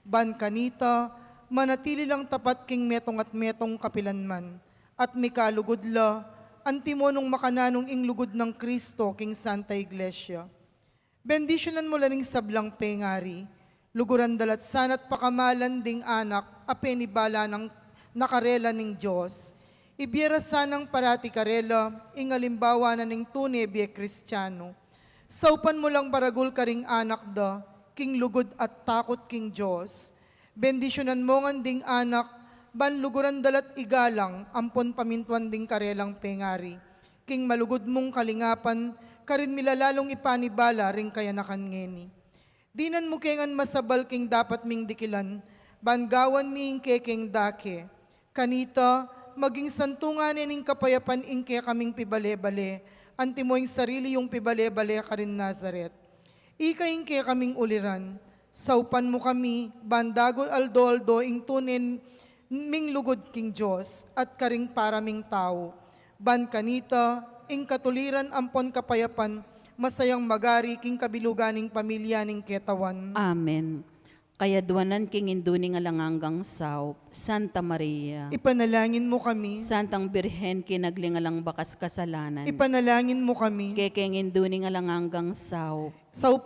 Ban kanita, manatili lang tapat king metung at metung kapilanman, at mikalugud la, antimo nung makananung ing lugud nang Kristo king Santa Iglesia. Bendisyunan mu la ring sablang pengari, luguran da la't sana't pakamalan ding anak a penibala nang na karela ning Dios. Ibie ra sanang parati karela ing alimbawa na ning tune bie Kristiano. Saupan mu lang paragul karing anak da king lugud at takut king Dios. Bendisyunan mu ngan ding anak, ban luguran da la't igalang ampon pamintuan ding karelang pengari king malugud mung kalingapan, karin mi la lalung ipanibala ring kayanakan ngeni. Dinan mu ke ngan masabal king dapat ming dikilan, ban gawan mi ing kekeng dake. Kanita, maging santungan ne ning kapayapan ing kekaming pibale-bale, antimo ing sarili yung pibale-bale karin Nazaret. Ika ing kekaming uliran, saupan mu kami, ban dagul aldo-aldo ing tune ming lugud king Dios at karing para ming tau. Ban kanita, ing katuliran ampon kapayapan, masayang magari king kabilugan ning pamilya ning ketawan. Amen. Kayadwanan king Indu ning alang anggang saup, Santa Maria. Ipanalangin mu kami. Santang Birhen, kinagli ning alang bakas kasalanan. Ipanalangin mu kami. Kekeng Indu ning alang anggang saup. Saup,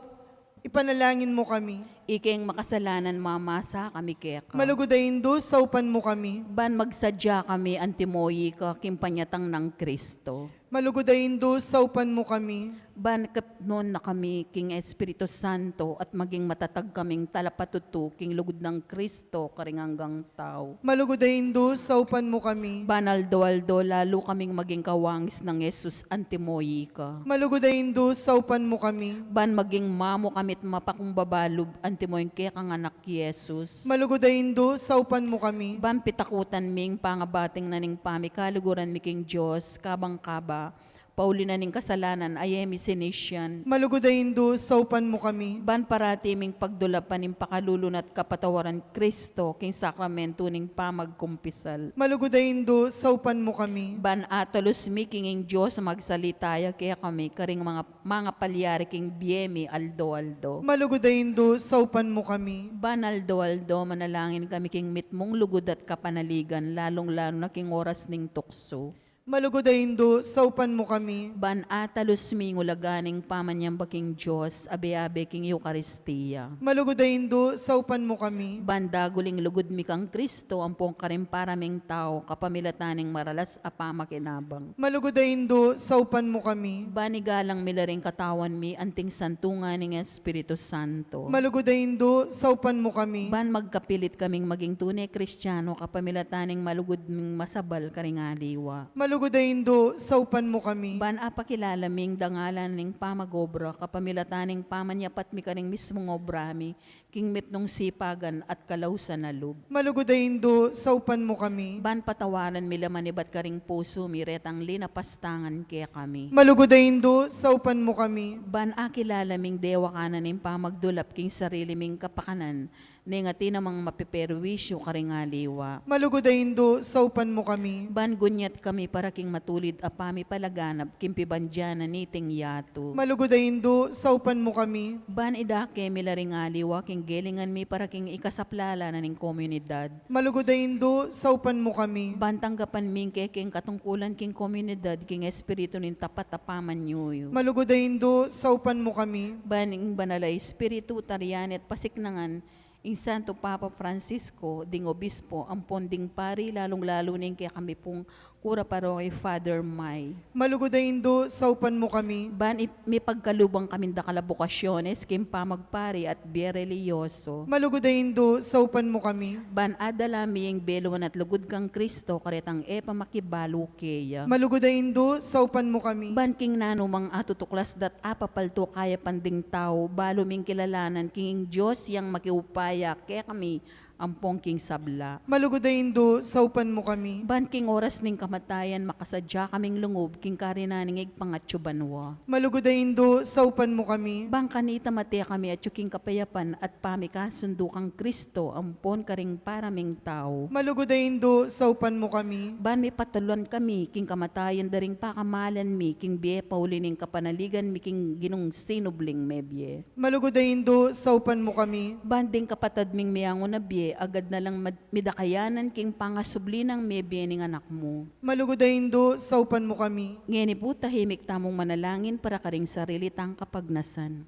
ipanalangin mu kami. Ikeng makasalanan mamasa kami keka. Malugud a Indu, saupan mu kami. Ban magsadya kami antimo ika king panyatang nang Kristo. Malugud a Indu, saupan mu kami. Ban kapnun na kami king Espiritu Santo at maging matatag kaming talapatutu king lugud nang Kristo karing anggang tau. Malugud a Indu, saupan mu kami. Ban aldo-aldo lalu kaming maging kawangis nang Jesus antimo ika. Malugud a Indu, saupan mu kami. Ban maging mamu kami't mapakumbaba lub antimo ing kekang anak Jesus. Malugud a Indu, saupan mu kami. Ban pitakutan mi ing pangabating na ning pamikaluguran mi king Dios, kabang kaba, pauli na ning kasalanan a e mi sinisian. Malugud a Indu, saupan mu kami. Ban parati ming pagdulapan ing pakalulu na't kapatawaran Kristo king sakramentu ning pamagkumpisal. Malugud a Indu, saupan mu kami. Ban atalus mi king ing Dios magsalita ya kekami karing manga, mangapalyari king bie mi aldo-aldo. Malugud a Indu, saupan mu kami. Ban aldo-aldo manalangin kami king mitmung lugud at kapanaligan, lalung-lalu na king oras ning tuksu. Malugud a Indu, saupan mu kami. Ban atalus mi ing ulaga ning pamanyamba king Dios, abe-abe king Eukaristia. Malugud a Indu, saupan mu kami. Ban dagul ing lugud mi kang Kristo ampong karing para ming tau, kapamilatan ning maralas a pamakinabang. Malugud a Indu, saupan mu kami. Ban igalang mi la ring katawan mi anting santungan ning Espiritu Santo. Malugud a Indu, saupan mu kami. Ban magkapilit kaming maging tune Kristiano, kapamilatan ning malugud ming masabal karing aliwa. Malugud a Indu, saupan mu kami. Ban apakilala mi ing dangalan ning pamag-obra, kapamilatan ning pamanyapat mi karing mismung obra mi, king mitmung sipagan at kalausan a lub. Malugud a Indu, saupan mu kami. Ban patawaran mi la manibat karing pusu mi retang linapastangan kekami. Malugud a Indu, saupan mu kami. Ban akilala ming dewakan na ning pamagdulap king sarili ming kapakanan, neng atin namang mapiperwisyu karing aliwa. Malugud a Indu, saupan mu kami. Ban gunyat kami para king matulid a pamipalaganap king pibandian na niting yatu. Malugud a Indu, saupan mu kami. Ban idake mi la ring aliwa king gelingan mi para king ikasaplala na ning komunidad. Malugud a Indu, saupan mu kami. Ban tanggapan mi ing kekeng katungkulan king komunidad king espiritu ning tapat a pamanyuyu. Malugud a Indu, saupan mu kami. Ban ing Banal a Espiritu tarian at pasiknangan ing Santo Papa Francisco, ding obispo, ampon ding pari, lalung-lalu na ing kekami pung kura paroki, Father May. Malugud a Indu, saupan mu kami. Ban i-, mipagkalub kami dakal a bokasyones king pamagpari at bie relihiyoso. Malugud a Indu, saupan mu kami. Ban adala mi ing beluan at lugud kang Kristo karetang e pa makibalu keya. Malugud a Indu, saupan mu kami. Ban king nanumang atutuklas da't apapaltu kayapan ding tau, balu ming kilalanan king Dios yang makiupaya kekami ampong king sabla. Malugud a Indu, saupan mu kami. Ban king oras ning kamatayan, makasadya kaming lungub king karinan ning Ibpang atsu banua. Malugud a Indu, saupan mu kami. Ban kanita mate kami atsu king kapayapan at pamikasundu kang Kristo ampon karing para ming tau. Malugud a Indu, saupan mu kami. Ban mipatuluan kami king kamatayan da ring pakamalan mi king bie pauli ning kapanaligan mi king Ginung sinubling mebie. Malugud a Indu, saupan mu kami. Ban ding kapatad ming meangu na bie, agad na lang mad-, midakayanan king pangasubli nang mebie ning Anak mu. Malugud a Indu, saupan mu kami. Ngeni pu tahimik tamung manalangin para karing sarili tang kapagnasan.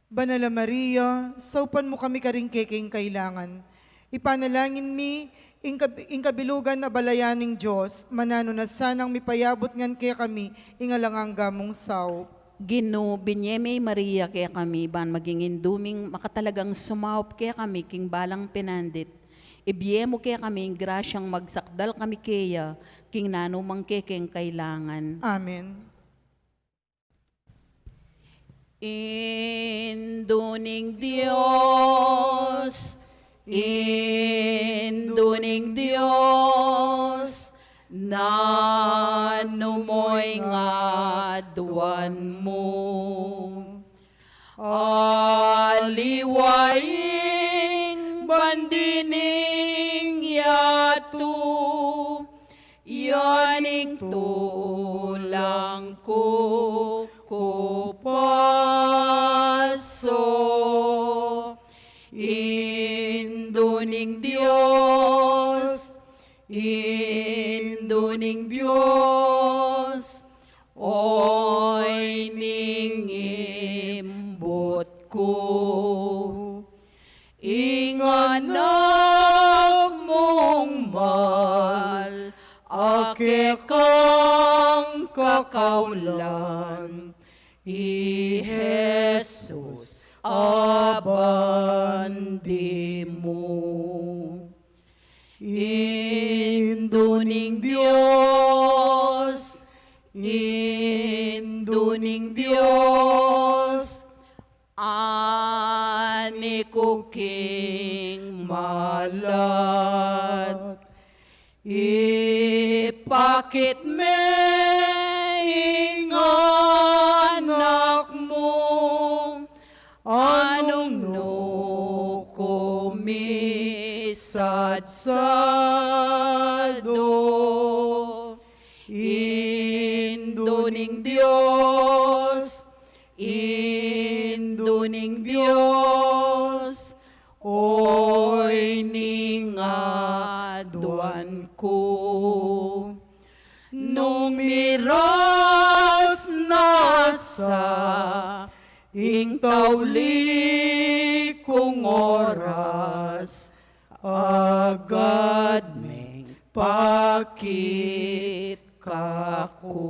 Banal a Maria, saupan mu kami karing keking kailangan. Ipanalangin mi ing kab-, ing kabilugan a balayan ning Dios, mananu na sanang mipayabut ngan kekami ing alang angga mung saup. Ginu, binie me i Maria kekami, ban maging indu ming makatalagang sumaup kekami king balang penandit. Ibie mu kekami ing grasyang magsakdal kami keya king nanu mang keking kailangan. Amen. Indu ning Dios, Indu ning Dios, nanu mo ing aduan mu? Aliwa ing bandi ning yatu, ya ning tulang kukupaso. Indu ning Dios, Indu ning Dios, oyni ing imbut ku. Ing Anak mung mal a kekang kakaulan, i Jesus a bandi mu. Indu ning Dios, Indu ning Dios, ani ku king malat. Ipakit me ing Anak mu, nung nu ku misadsadu. Indu ning Dios, Indu ning Dios, oyni ing aduan ku. Nung miras na sa ing tauli kung oras, agad meng pakit kaku.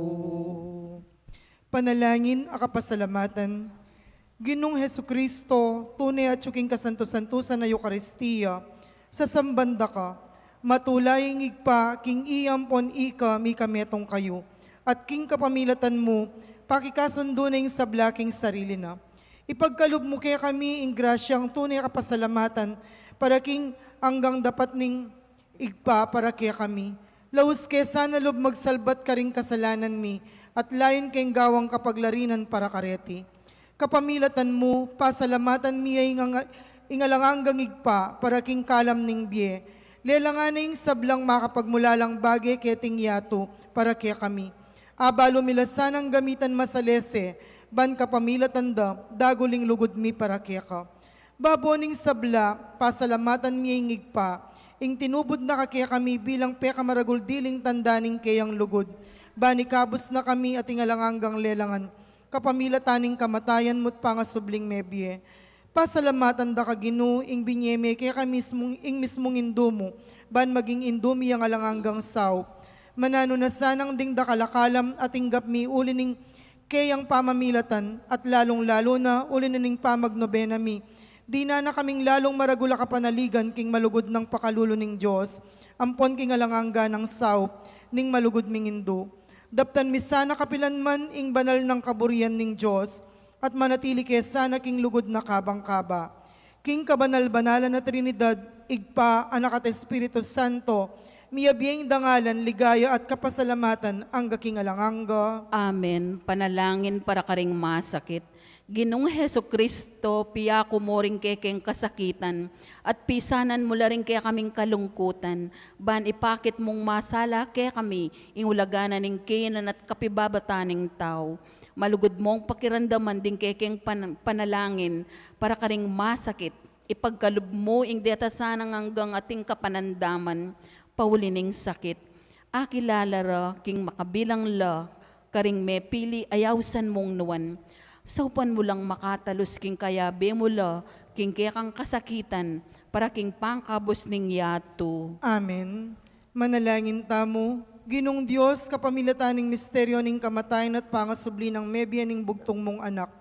Panalangin a kapasalamatan. Ginung Jesucristo, tune atyu king kasanto-santusan a Eukaristia, sasamban da ka, matula ing Ibpa king iya ampon ika mikametung kayu, at king kapamilatan mu, pakikasundu na ing sabla king sarili na. Ipagkalub mu kekami ing grasyang tune a kapasalamatan para king anggang dapat ning Ibpa para kekami. Laus ke sana lub magsalbat karing kasalanan mi, at layun keng gawang kapaglarinan para kareti. Kapamilatan mu, pasalamatan mi ya ing ang-, ing alang anggang Ibpa para king kalam ning bie. Lelangan na ing sablang makapagmulalang bage keting yatu para kekami. Abalu mi la sanang gamitan masalese, ban kapamilatan da, dagul ing lugud mi para keka. Babo ning sabla, pasalamatan mi ing Ibpa, ing tinubud na ka kekami bilang pekamaragul diling tanda ning keyang lugud, ban ikabus na kami at ing alang anggang lelangan, kapamilatan ning kamatayan mu't pangasubling mebie. Pasalamatan da ka, Ginu, ing binie me kekami mismung, ing mismung Indu mu, ban maging Indu mi yang alang anggang saup. Mananu na sanang ding dakal a kalam a tinggap mi uli ning keyang pamamilatan, at lalung-lalu na uli na ning pamagnobena mi, dinan na kaming lalung maragul a kapanaligan king malugud nang pakalulu ning Dios, ampon king alang angga nang saup ning malugud ming Indu. Daptan mi sana kapilan man ing banal nang kaburian ning Dios, at manatili ke sana king lugud na kabang-kaba. King kabanal-banalan a Trinidad, Ibpa, Anak, at Espiritu Santo, miyabie ing dangalan, ligaya, at kapasalamatan, angga king alang angga. Amen. Panalangin para karing masakit. Ginung Jesucristo, piyaku mu ring kekeng kasakitan, at pisanan mu la ring kekaming kalungkutan, ban ipakit mung masala kekami ing ulaga na ning kaynan at kapibabatan ning tau. Malugud mung pakiramdaman ding kekeng pan-, panalangin para karing masakit, ipagkalub mu ing deta sanang anggang ating kapanandaman, pauli ning sakit. Akilala ra king makabilang la karing mepili a yausan mung nuan. Saupan mu lang makatalus king kayabe mu la king kekang kasakitan, para king pangkabus ning yatu. Amen. Manalangin tamu. Ginung Dios, kapamilatan ning misteryo ning kamatayan at pangasubli nang mebie ning bugtung mung Anak,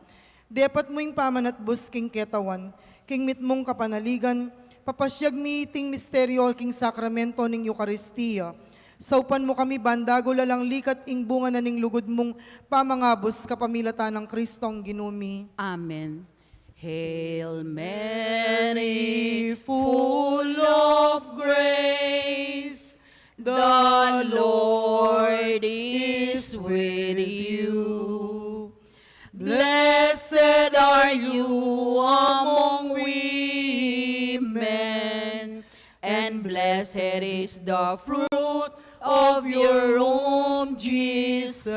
depat mu ing pamanatbus king ketawan, king mitmung kapanaligan, papasiag mi iting misteryo king sakramento ning Eukaristia. Saupan mu kami ban dagul alang likat ing bunga na ning lugud mung pamangabus, kapamilatan nang Kristong Ginu mi. Amen. Hail Mary, full of grace, the Lord is with you. Blessed are you among women, and blessed is the fruit of your womb, Jesus.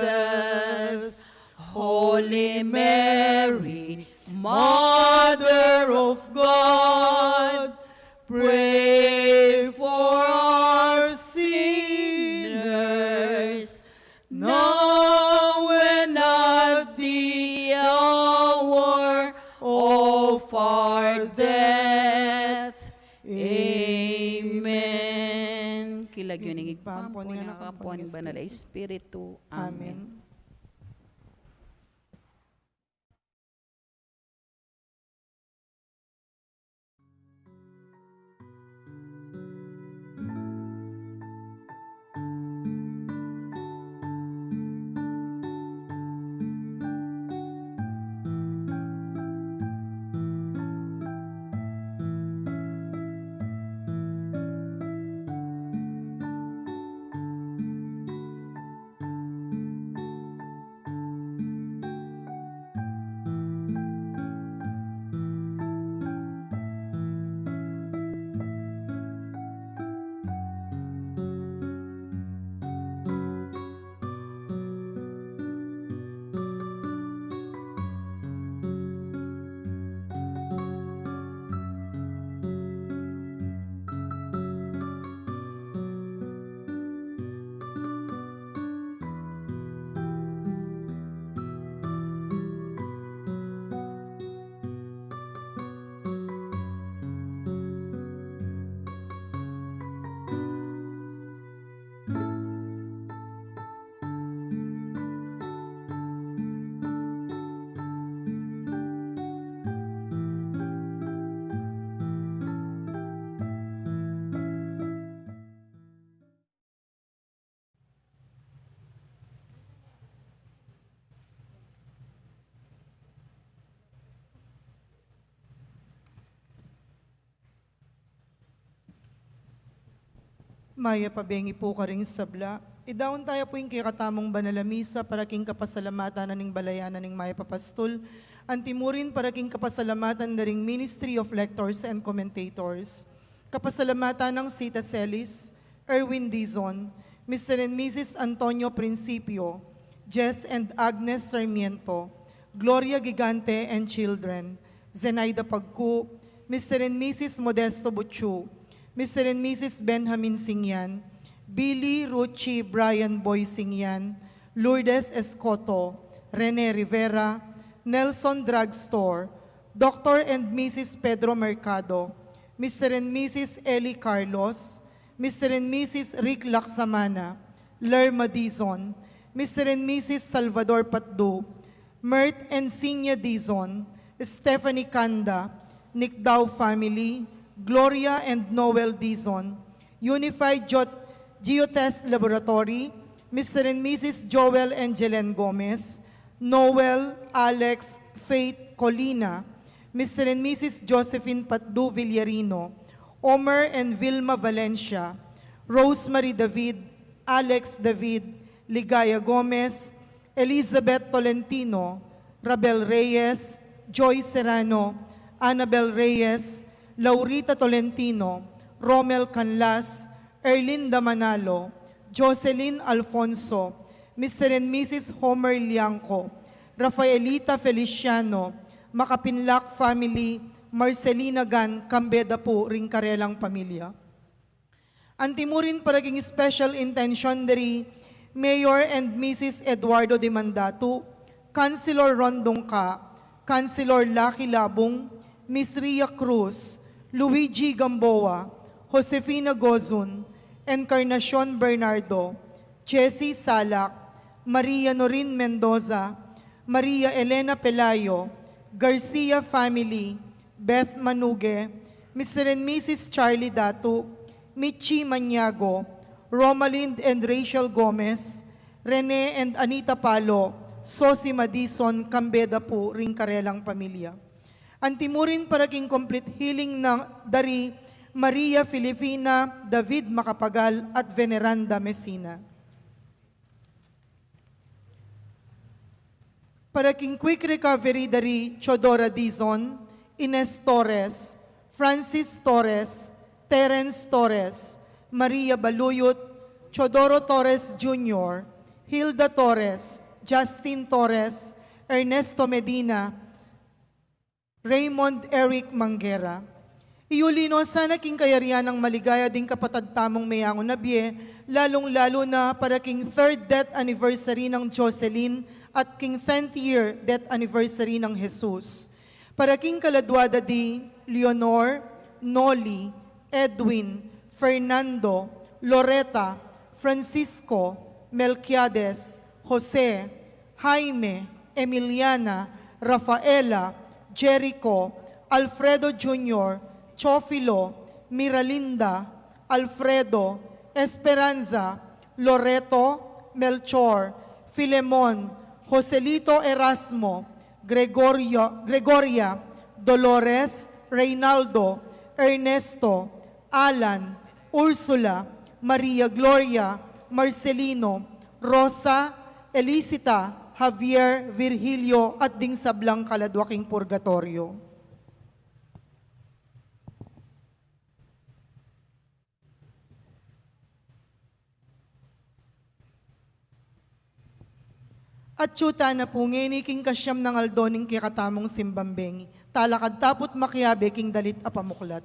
Holy Mary, Mother of God, pray for us sinners, now and at the hour of our death. Amen. King lagyu ning Ibpa, ning Anak, ning Banal a Espiritu. Amen. Mayap a bengi pu karing sabla. Idaun taya pu ing kekatamung banal a misa para king kapasalamatan na ning balayan na ning mayap a pastul, anti mu rin para king kapasalamatan da ring Ministry of Lectors and Commentators. Kapasalamatan nang Sita Celis, Erwin Dizon, Mister and Missus Antonio Principio, Jess and Agnes Sarmiento, Gloria Gigante and children, Zenaida Pagcu, Mister and Missus Modesto Buchu, Mister and Missus Benjamin Singyan, Billy, Ruchi, Brian, Boy Singyan, Lourdes Escoto, Rene Rivera, Nelson Drugstore, Doctor and Missus Pedro Mercado, Mister and Missus Eli Carlos, Mister and Missus Rick Laksamana, Lerma Dizon, Mister and Missus Salvador Patdu, Mert and Sinya Dizon, Stephanie Kanda, Nicdao family, Gloria and Noel Dizon, Unified Geot-, Geotest Laboratory, Mister and Missus Joel and Jelen Gomez, Noel, Alex, Faith Colina, Mister and Missus Josephine Patdu Villarino, Omer and Vilma Valencia, Rosemary David, Alex David, Ligaya Gomez, Elizabeth Tolentino, Rabel Reyes, Joy Serrano, Annabel Reyes, Laurita Tolentino, Romel Canlas, Erlinda Manalo, Jocelyn Alfonso, Mister and Missus Homer Liangco, Rafaelita Feliciano, Makapinlak family, Marcelina Gan, kambe da pu ring karelang pamilya. Antimurin para king special intention dari Mayor and Missus Eduardo Dimandatu, Councilor Ron Dungca, Councilor Lucky Labung, Miss Ria Cruz, Luigi Gamboa, Josefina Gozun, Encarnacion Bernardo, Jessie Salak, Maria Norin Mendoza, Maria Elena Pelayo, Garcia family, Beth Manuge, Mister and Missus Charlie Datu, Michi Maniago, Romalind and Rachel Gomez, Rene and Anita Palo, Sosi Madison, kambe da pu ring karelang pamilya. Antimurin para king complete healing na dari Maria Filipina, David Macapagal, at Veneranda Messina. Para king quick recovery dari Chodora Dizon, Ines Torres, Francis Torres, Terence Torres, Maria Baluyut, Chodoro Torres Junior, Hilda Torres, Justin Torres, Ernesto Medina, Raymond Eric Manguera. Iyuli no sana king kayarian nang maligaya ding kapatad tamung meyangu na bie, lalung-lalu na para king third death anniversary nang Jocelyn at king tenth year death anniversary nang Jesus. Para king kaladua da di Leonor, Noli, Edwin, Fernando, Loreta, Francisco, Melquiades, Jose, Jaime, Emiliana, Rafaela, Jericho, Alfredo Junior, Chofilo, Miralinda, Alfredo, Esperanza, Loreto, Melchor, Filemon, Joselito Erasmo, Gregorio, Gregoria, Dolores, Reynaldo, Ernesto, Alan, Ursula, Maria Gloria, Marcelino, Rosa, Elicita, Javier, Virgilio, at ding sablang kaladua king purgatoryo. Atyu tana pu ngeni king kasiam nang aldo ning kekatamung simbang bengi. Talakad ta pu't makiabe king dalit a pamuklat.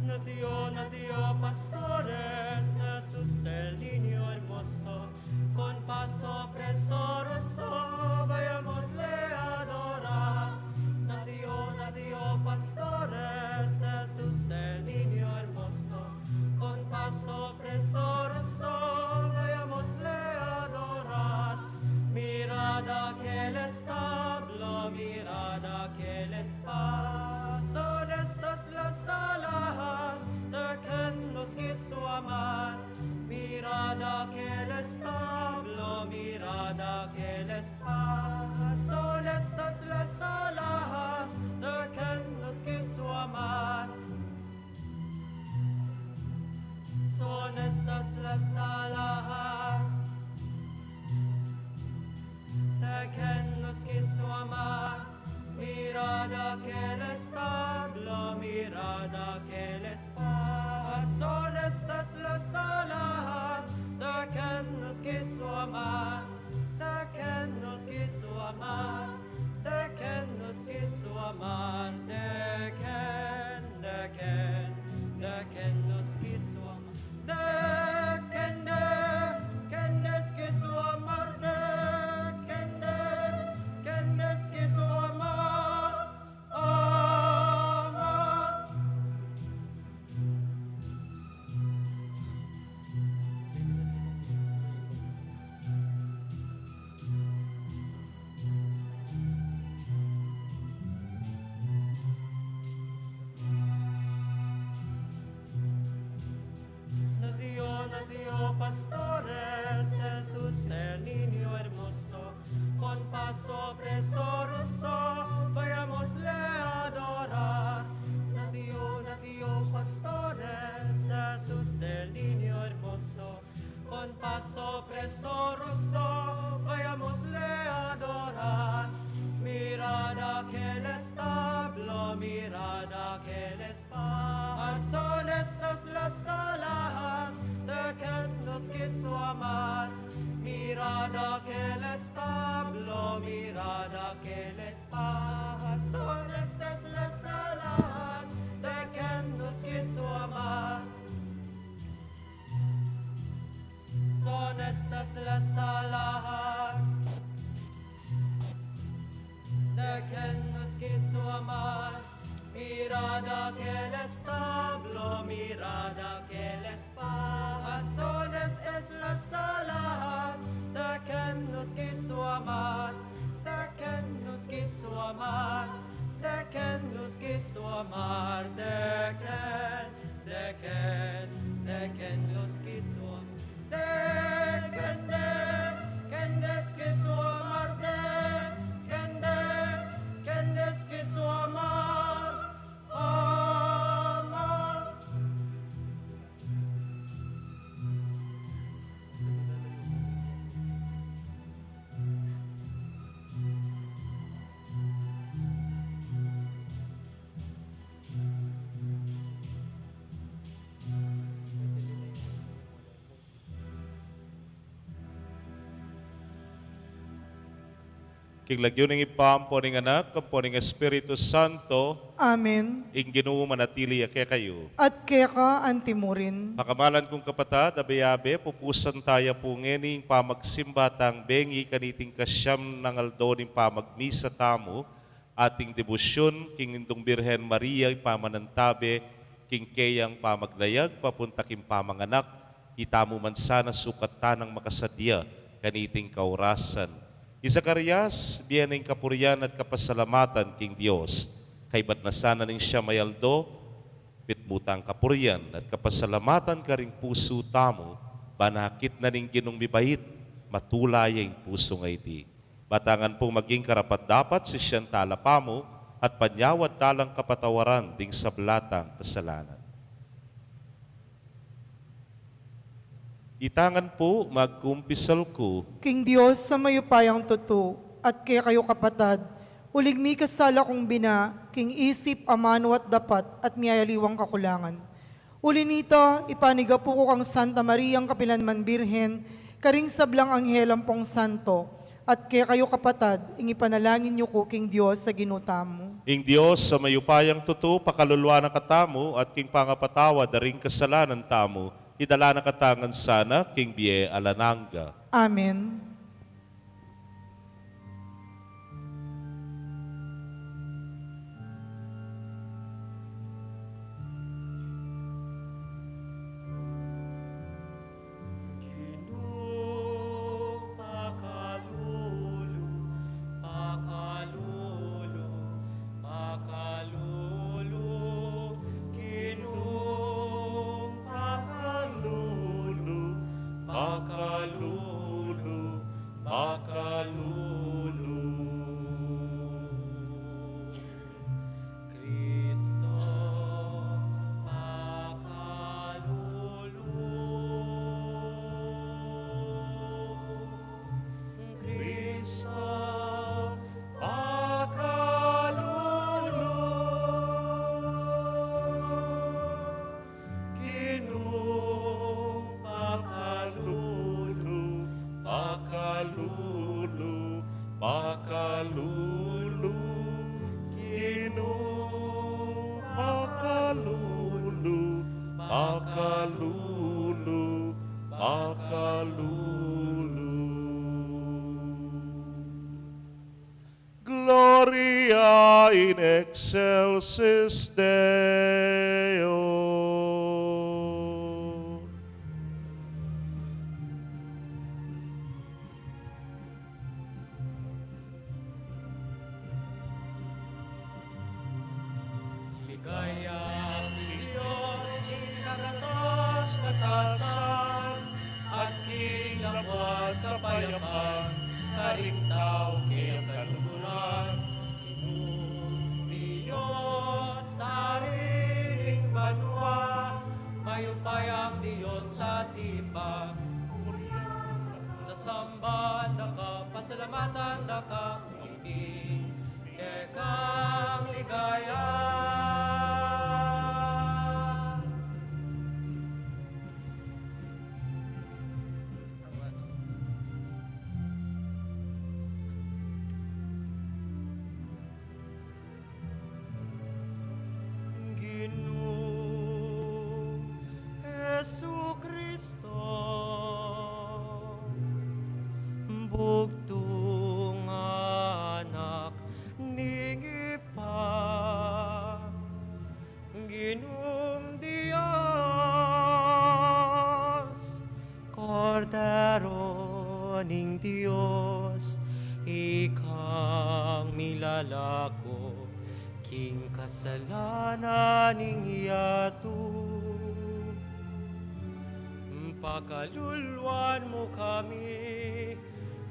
Natio, natio pastores, Jesús el niño hermoso, con paso presuroso vayámosle a adorar. Natio, natio pastores, Jesús el niño hermoso, con paso presuroso vayámosle a adorar. Mirad aquel establo, mirad aquel establo, son estas las alhajas de quien nos quiso amar. Mirad aquel establo, mirad aquel establo, son estas las alhajas de quien nos quiso amar. Son estas las alhajas de quien nos quiso amar. Mirad aquel establo, mirad aquel establo, son estas las alhajas de quien nos quiso amar, de quien nos quiso amar, de quien nos quiso amar, de quien, de quien, de quien nos quiso amar, de quien, de quien nos quiso amar, de quien, de quien nos quiso amar, amar. Mirad keng establo, mirad keng espa, asones es las alahas, deken nos ki su amar, deken nos ki su amar, deken nos ki su amar, deken, deken, deken nos ki su amar. Deken, deken, deken nos ki su amar, deken, deken, deken nos ki su amar. Amar. King lagyu ning Ibpa, ampo ning Anak, ampo ning Espiritu Santo. Amen. Ing Ginu manatili ya kekayu. At keka antimurin. Makamalan kung kapatad, abe-abe, pupusan taya pu ngeni ing pamagsimba tang bengi kaniting kasyam nang aldo ning pamagmisa tamu, ating debosyun king Indung Birhen Maria, ipamanantabe king keyang pamaglayag papunta king pamanganak, itamu man sana sukat tanang makasadya kaniting kaurasan. I Zacarias, bie na ing kapurian at kapasalamatan king Dios, kaybat na sana ning siyam a aldo, mitmu tang kapurian at kapasalamatan karing pusu tamu, ba nakit na ning Ginung mibait, matula ya ing pusu ngeni. Batangan pung maging karapat-dapat sisian tala pamu at panyawad talang kapatawaran ding sabla tang kasalanan. Itangan pu, magkumpisal ku. King Dios a mayupayang tutu, at kekayu kapatad, uling mikasala kung bina, king isip, amanu at dapat, at miyayaliwang kakulangan. Uli nita, ipanigapu ku kang Santa Mariang kapilanman Birhen, karing sablang anghel ampong santo, at kekayu kapatad, ing ipanalangin yu ku king Dios a Ginu tamu. Ing Dios a mayupayang tutu, pakaluluan na katamu, at king pangapatawad da ring kasalanan tamu, idala na katamu ngan sana king bie alang angga. Amen. Ginu, pakalulu, pakalulu, pakalulu, Ginu, pakalulu, pakalulu, pakalulu. Kristo, pakalulu. Kristo, pakalulu. Ginu, pakalulu, pakalulu, pakalulu. Ginu, pakalulu, pakalulu, pakalulu. Gloria in excelsis Deo. Ligaya king Dios king kakatas-katasan, at king lagyu at kapayapan karing taung kaya kaluguran. Ginung Dios, Ari ning banua Ginung Dios, Kordero ning Dios, ikang milalako king kasalanan ning yatu. Pakaluluan mu kami,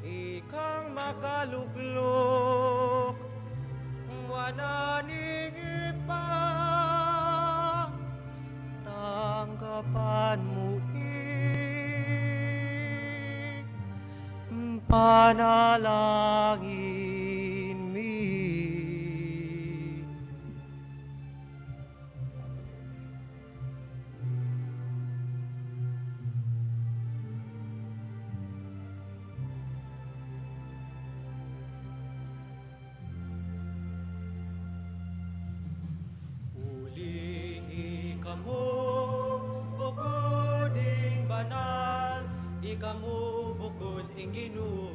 ikang makalukluk, wanan ning Ibpa, tanggapan mu ing panalangin mi. Uling ika mu bukud ing banal, ika mu bukud ing Ginu,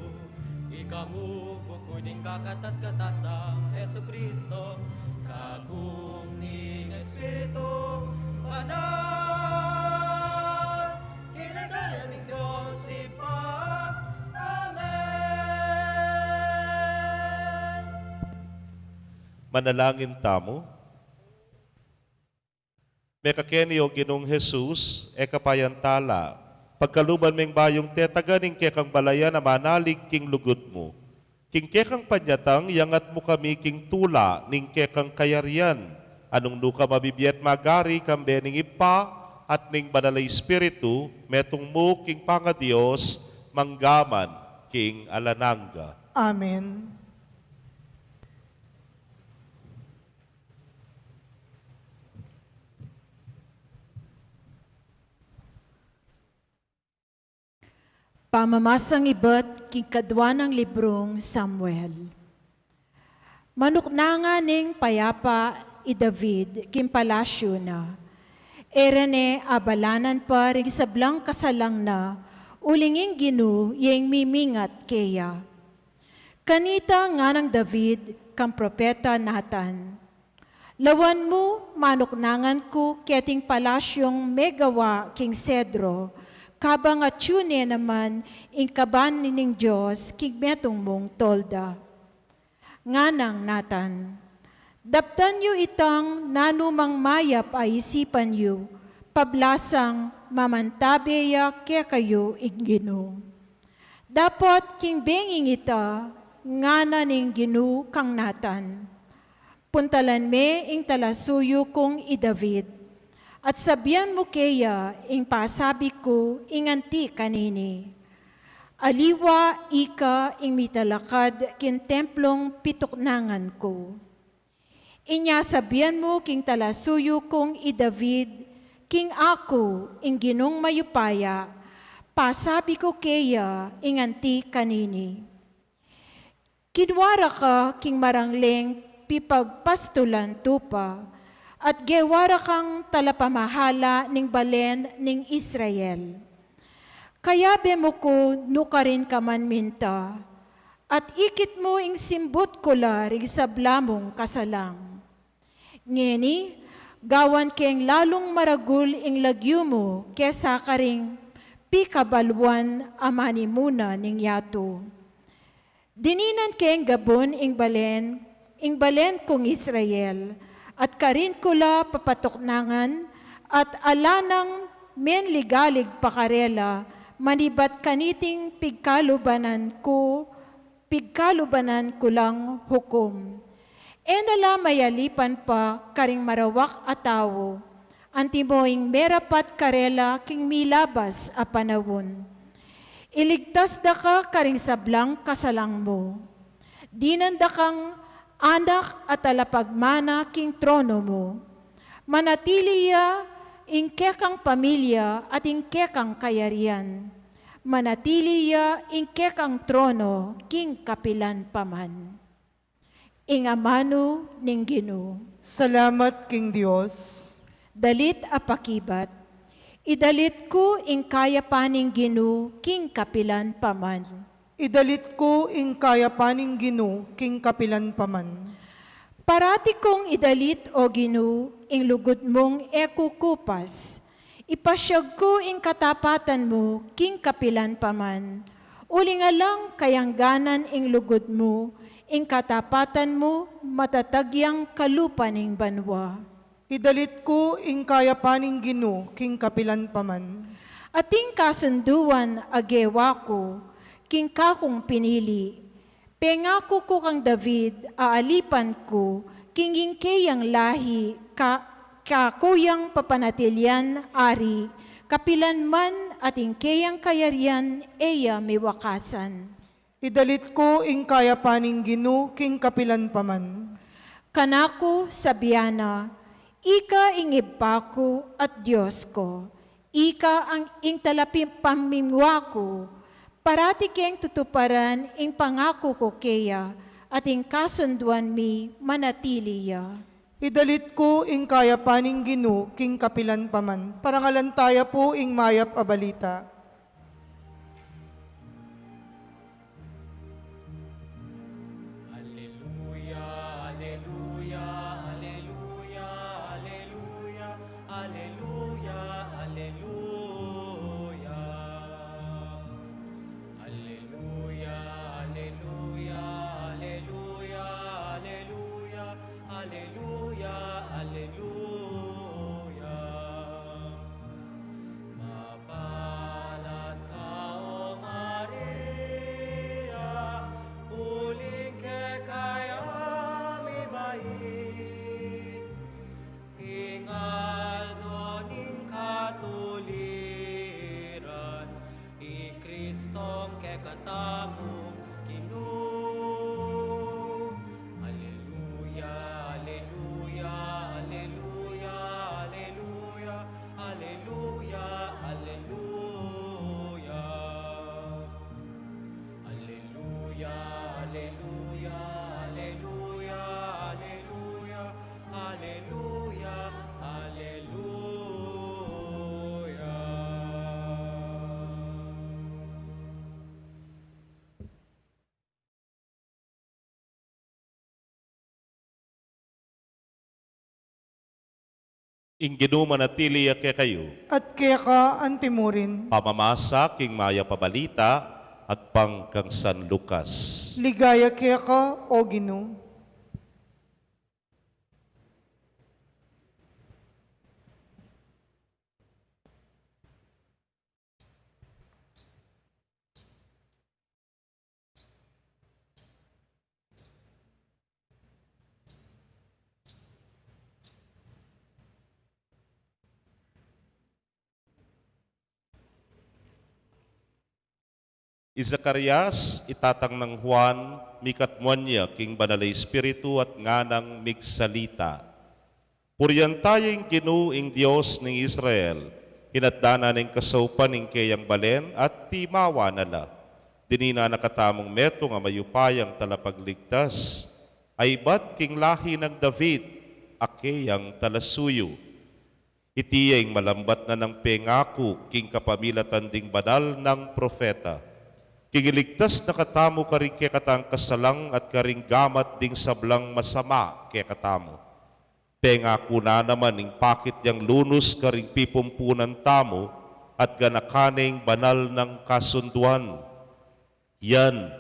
ika mu bukud ing kakatas-katasang Jesucristo, kagum ning Espiritu Banal, king ligaya ning Dios Ibpa. Amen. Manalangin tamu. Mekakeni, O Ginung Jesus, e ka pa yantala, pagkaluban meng bayung tetagan ing kekang balayan a manalig king lugud mu. King kekang panyatang, iangat mu kami king tula ning kekang kayarian, a nung nu ka mabibie at magari kambe ning Ibpa at ning Banal a Espiritu, metung mu king pangaDios, mangga man king alang angga. Amen. Pamamasang ibat king kadua nang librung Samuel. Manuknangan ning payapa i David king palasyu na. E ra ne abalanan pa ring sablang kasalang na, uling ing Ginu ya ing mimingat keya. Kanita nganang David kang propeta Natan, "Lawan mu, manuknangan ku keting palasyung megawa king sedro, kabang atyu ne naman ing kaban ning Dios king metung mung tolda." Nganang Natan, "Daptan yu itang nanumang mayap a isipan yu, pablasang mamantabe ya kekayu ing Ginu." Dapot king benging ita, ngana ning Ginu kang Natan, "Puntalan me ing talasuyu kung i David, at sabian mu keya ing pasabi ku ing anti kanini. Aliwa ika ing mitalakad king templung pituknangan ku. Inya sabian mu king talasuyu kung i David, king aku, ing Ginung mayupaya, pasabi ku keya ing anti kanini. Kinua ra ka king marangleng pipagpastulan tupa, at gewa ra kang talapamahala ning balen ning Israel. Kayabe mu ku nukarin ka man minta, at ikit mu ing simbut ku la ring sabla mung kasalang. Ngeni, gawan keng lalung maragul ing lagyu mu kesa karing pikabaluan a manimuna ning yatu. Dininan keng gabun ing balen, ing balen kung Israel, at karin ku la papatuknangan, at ala nang menligalig pa karela, manibat kaniting pigkalubanan ku, pigkalubanan ku lang hukum. E na la mayalipan pa karing marawak a tau, antimo ing merapat karela king milabas a panaun. Iligtas da ka karing sablang kasalang mu. Dinan da kang anak a talapagmana king trono mu. Manatili ya ing kekang pamilya at ing kekang kayarian. Manatili ya ing kekang trono king kapilan pa man." Ing amanu ning Ginu. Salamat king Dios. Dalit a pakibat. Idalit ku ing kayapan ning Ginu king kapilan pa man. Idalit ku ing kayapan ning Ginu king kapilan pa man. Parati kung idalit, O Ginu, ing lugud mung e kukupas. Ipasiag ku ing katapatan mu king kapilan pa man. Uling alang kayangganan ing lugud mu, ing katapatan mu matatag yang kalupa ning banua. Idalit ku ing kayapan ning Ginu king kapilan pa man. Ating kasunduan a gewa ku king kakung pinili. Pengaku ku kang David, aalipan ku, king ing keyang lahi, ka, kaku yang papanatilian ari, kapilan man at ing keyang kayarian e ya miwakasan. Idalit ku ing kayapan ning Ginu king kapilan pa man. Kanaku sabian na, Ika ing Ibpa ku at Dios ku, ika ang ing talapamimwa ku, parati keng tutuparan ing pangaku ku keya, at ing kasunduan mi manatili ya. Idalit ku ing kayapan ning Ginu king kapilan pa man. Parangalan taya pu ing mayap a balita. Alleluia, alleluia, alleluia, alleluia, alleluia, alleluia. Alleluia, alleluia, alleluia, alleluia, alleluia, alleluia. Mapalad ka, O Maria, uling keka ya mibait ing aldo ning katuliran, i Kristong kekatamung Ginu. Alleluia, alleluia, alleluia, alleluia, alleluia, alleluia. Alleluia, alleluia, alleluia, alleluia, alleluia, alleluia. Ing Ginu manatili ya kekayu. At keka antimurin. Pamamasa king mayap a balita agpang kang San Lucas. Ligaya keka, O Ginu. I Zacarias, i tatang nang Juan, mikatmuan ya king Banal a Espiritu at nganang migsalita. Purian taya ing Ginu ing Dios ning Israel, inatda na ning kasaupan ing keyang balen at timawa na la. Dinina na katamung metung a mayupayang talapagligtas, a ibat king lahi nang David, a keyang talasuyu. Iti ya ing malambat na nang pengaku king kapamilatan ding banal nang propeta. King iligtas na katamu karing kekatang kasalang at karing gamat ding sablang masama kekatamu. Pengaku na naman ing pakit yang lunus karing pipumpunan tamu at ganakan ne ing banal nang kasunduan. Yan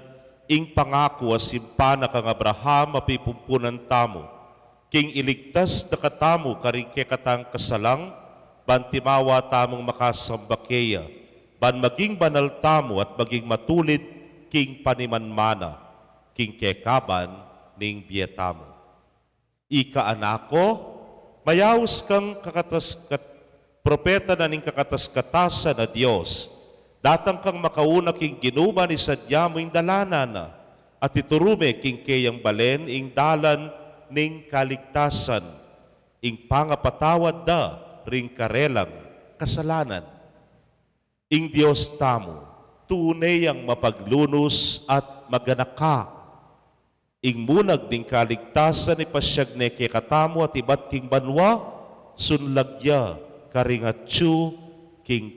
ing pangaku a simpan na kang Abraham a pipumpunan tamu, king iligtas na katamu karing kekatang kasalang, ban timawa tamung makasamba keya, ban maging banal tamu at maging matulid king panimanmana, king kekaban ning bie tamu. Ika, anak ku, mayaus kang kakatas-, kat-, propeta na ning kakatas-katasan a Dios. Datang kang makauna king Ginu ban isadya mu ing dalanan na, at ituru me king keyang balen ing dalan ning kaligtasan, ing pangapatawad da ring karelang kasalanan. Ing Dios tamu, tune yang mapaglunus at maganaka. Ing munag ning kaligtasan ipasiag ne kekatamu at ibat king banua, sunlag ya karing atyu king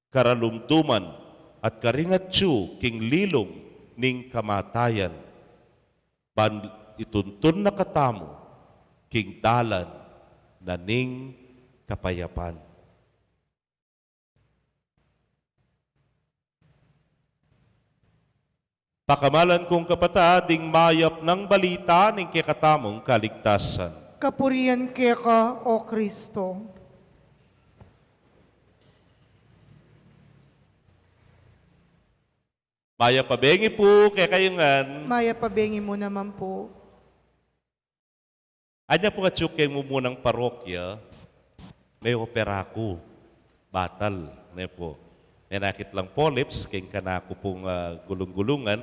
karalumduman at karing atyu king lilung ning kamatayan. Ban ituntun na katamu king dalan na ning kapayapan. Pakamalan kung kapatad, ing mayap nang balita ning kekatamung kaligtasan. Kapurian keka, O Kristo. Mayap a bengi pu kekayu ngan. Mayap a bengi mu naman pu. Anya pu, atyu keng mumunang parokya, me-opera ku batal, ne pu. Menakit lang polyps keng kanaku pung, ah, gulung-gulungan,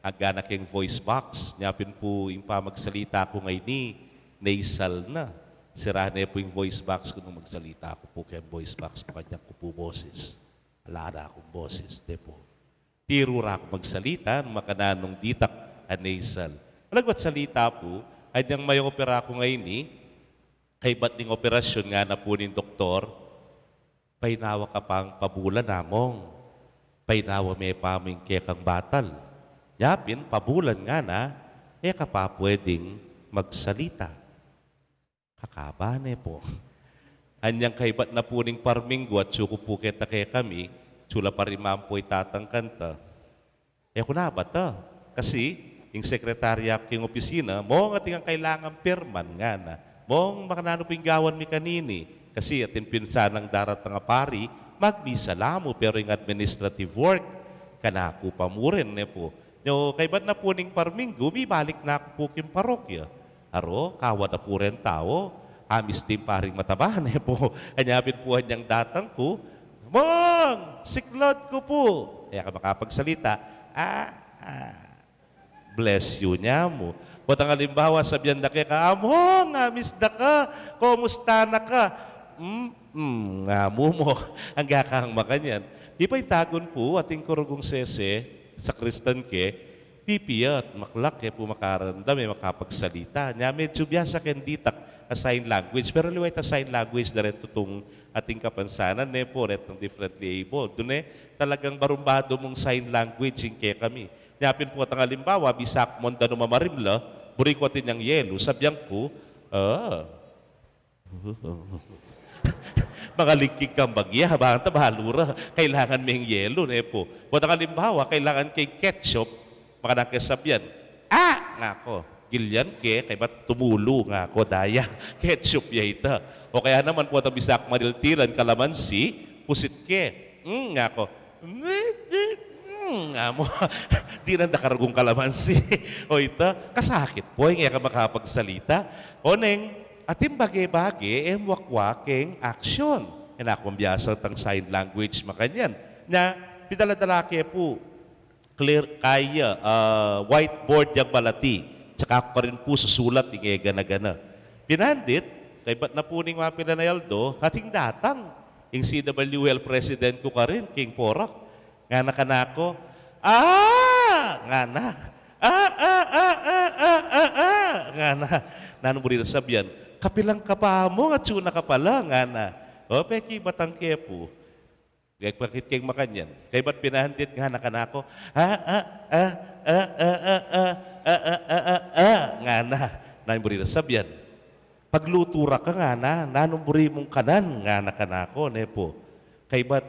agana keng voice box. Nya pin pu ing pamagsalita ku ngeni, nasal na. Sira ne pu ing voice box ku nung magsalita ku pu keng voice box, makanyan ku pu boses. Ala na kung boses, ne pu. Tiru ra ku magsalita, makananu nung ditak a nasal. Malagwat salita pu, anyang me-opera ku ngeni, kaybat ning operasyun ngana pu ning doktor, painawa ka pang pabulan, Among. Painawa me pa mu ing kekang batal. Nya pin, pabulan ngana, e ka pa pwedeng magsalita. Kakaba ne pu. Anyang kaybat na pu ning parminggu, atyu ku pu keta kekami, atyu la pa rin man pu i tatang kanta. E ku na bata. Kasi, ing sekretarya ku king opisina, Mong, atin kang kailangan pirman, ngana. Mong, makananu pu ing gawan mi kanini? Kasi atin pin sanang daratang a pari, magmisa la mu, pero ing administrative work, kanaku pa mu rin, ne pu. Nyo, kaybat na pu ning parminggu, mibalik na ku pu king parokya. Aro, kawa na pu ring tau, amis ding paring mataba, ne pu. Anya pin pu anyang datang ku, Mong, siklaud ku pu. E ka makapagsalita. Ah, ah. Bless you, nya mu. Potang alimbawa, sabian da keka, Among, amis da ka, komusta na ka? Mm, mm, nga mu mo. Angga kang makanyan. Ipaintagun pu, atin ku rugung sese, sakristan ke, pipiyat, maklak ke pu makaramdam, e makapagsalita. Nya medyu biasa keng ditak a sign language, pero liwa ita sign language da rin tutung atin kapansanan, ne pu, retang differently abled. Dune, talagang barumbado mung sign language ing kekami. Nya pin pu, potang alimbawa, bisa ku mong danum a marimla, buri ku atin yang yelu, sabian ku, ah. Mangalingking kang bagya, bang ta balu ra, kailangan meng yelu, ne pu. Potang alimbawa, kailangan keng ketchup, makananu ke sabian, ah, ngaku, gilyan ke, kaybat tumulu, ngaku, daya, ketchup ya ita. O kaya naman pu, potang bisa ku maniltilan, kalamansi, pusit ke, mm, ngaku, mm, nga mu, dinan da ka rugung kalamansi. O ita, kasakit pu, e ka makapagsalita. O neng, atin bage-bage, e mu akwa keng action. E na ku biasa tang sign language makanyan. Nya, pidala-dala ke pu, clear, kaya, ah, whiteboard yang malati. Tsaka ku karin pu susulat ing e gana-gana. Pinandit, kaybat na pu ning mapilan a aldo, atin datang ing C W L president ku karin, king Porac. Ngana kanaku, ah! Ngana. Ah, ah, ah, ah, ah, ah, ah, ngana. Nanu buri nang sabian? Kapilan ka pa, Among, atyu na ka pala, ngana. O, pekibatan ke pu. Pekibatan keng makanyan. Kaybat pinandit, ngana kanaku, ah, ah, ah, ngana. Nanu buri nang sabian? Paglutu ra ka, ngana, nanu buri mung kanan, ngana kanaku, ne pu. Kaybat,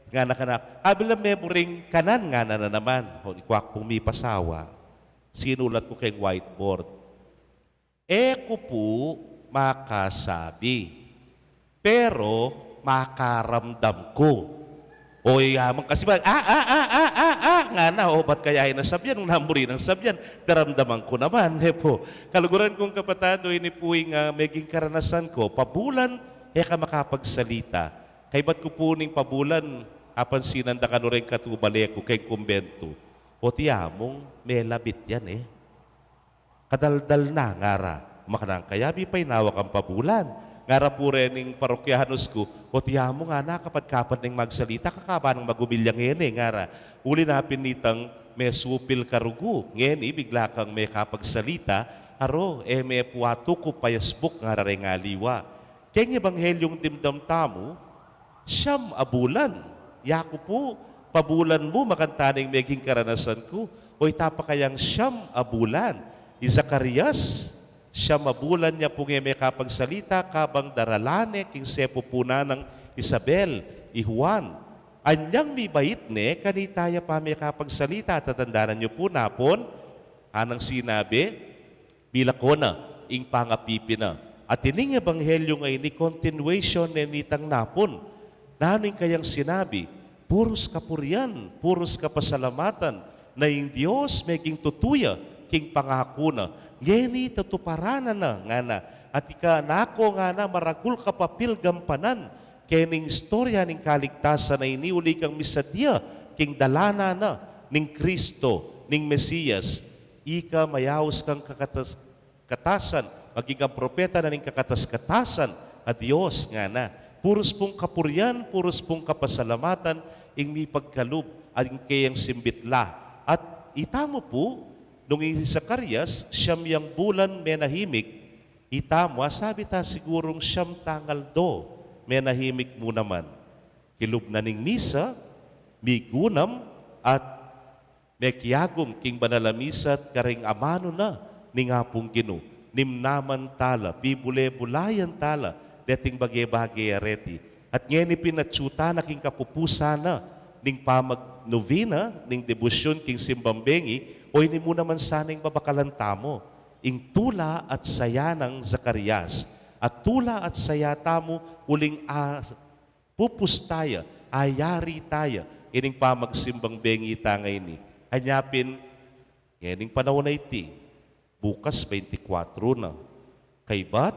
ngana kanaku, abi lang me buring kanan, ngana na naman. O, ikwa ku pung mipasawa. Sinulat ku keng whiteboard. E ku pu makasabi. Pero makaramdam ku. O, iya mang kasi ba, ah, ah, ah, ah, ah, ah, ngana, o, bat kaya ina sabian, nung nanu buri nang sabian, daramdaman ku naman, e pu. Kaluguran kung kapatad, o, ini pu ing, ah, meging karanasan ku, pabulan, e ka makapagsalita. Kaybat ku pu ning pabulan, apansinan da kanu reng katubale ku keng kumbentu. O, ti amung melabit yan, e. Kadaldal na, ngara. Makananu kaya, bipainawa kang pabulan? Ngara pu reng parokyanus ku, o, ti amu ngana, kapad-kapad neng magsalita, kakaba nang magumilya ngeni, ngara. Uli na pin nitang mesupil ka rugu, ngeni bigla kang mekapagsalita, aro, e me pu atukup a Facebook, ngara reng aliwa. Keng Ebanghelyung dimdam tamu, siyam a bulan. Yaku pu, pabulan mu, makananu ing meging karanasan ku, o ita pa kayang siyam a bulan. I Zacarias, siyam a bulan ya pung e mekapagsalita kabang daralan ne king sepu pu na nang Isabel i Juan. Anyang mibait ne, kanita ya pa mekapagsalita. Tatandanan yu pu, napun, anang sinabi, milako na ing pangapipi na. At ining ebanghelyo ngeni, continuation ne nitang napun. Nanu ing kayang sinabi? Purus kapurian, purus kapasalamatan, na ing Dios meging tutu ya king pangaku na. Ngeni tutuparan na, ngana. At ika nako, ngana, maragul ka pa pin gampanan kening istorya ning kaligtasan a ini, uli kang misadia king dalanan na ning Kristo, ning Mesias. Ika mayaus kang kakatas-, katasan, maging kang propeta na ning kakatas-katasan a Dios, ngana. Purus pung kapurian, purus pung kapasalamatan ing mipagkalub, at ing kayang simbit la. At itamu pu, nung i Zacarias, siyam yang bulan menahimik, itamu, asabi ta sigurung siyam tang aldo menahimik mu naman. Kilub na ning misa, migunam, at mekiagum king banal a misa at karing amanu na ning Apung Ginu. Nimnaman tala, pibule-bulayan tala deting bage-bage a reti. At ngeni pin atyu ta na king kapupusan na ning pamagnovena, ning debosyon king simbang bengi, o ini mu naman sana ing babakalan tamu, ing tula at saya nang Zacarias. At tula at saya tamu uling a pupus taya, ayari taya ining pamagsimbang bengi ta ngeni. Anya pin, ngening panaun a iti, bukas twenty-four na. Kaybat,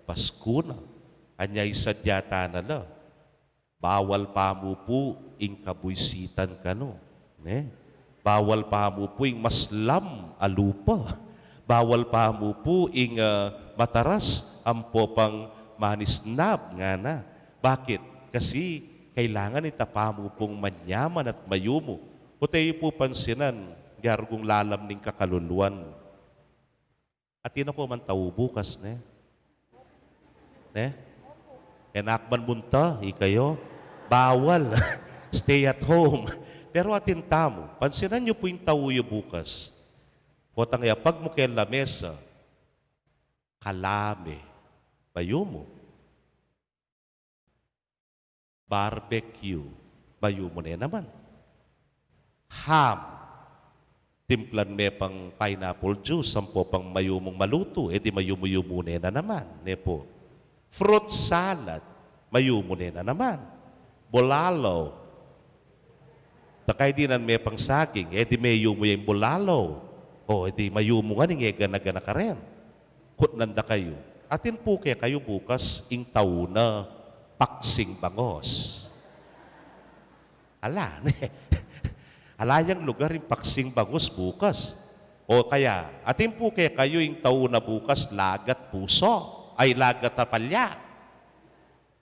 Pasku na. Anya, isadya ta na la. Bawal pa mu pu ing kabuisitan kanu, ne? Bawal pa mu pu ing maslam a lupa. Bawal pa mu pu ing, ah, mataras ampo pang manisnab, ngana. Bakit? Kasi kailangan ita pa mu pung manyaman at mayumu. Kute yu pu pansinan, ing arugul lalam ning kakaluluan. Atin na ku man tau bukas, ne? Ne? E na ku man munta, ikayu? Bawal. Stay at home. Pero atin tamu, pansinan yu pu ing tau yu bukas. Potang yapag mu keng lamesa, kalame, mayumu. Barbecue, mayumu ne naman. Ham, timplan me pang pineapple juice, ampo pang mayumung malutu, e di mayumu-yumu ne na naman, ne pu? Fruit salad, mayumu ne na naman. Bulalo, dakal dinan me pang saging, e di mayumu ya ing bulalo. O, e di mayumu ngan ing e gana-gana karen. Kutnan da kayu, atin pu kekayu bukas ing tau na paksing bangus? Ala, ne? Ala yang lugar ing paksing bangus bukas. O kaya, atin pu kekayu ing tau na bukas lagat pusu, ay, lagat a palya.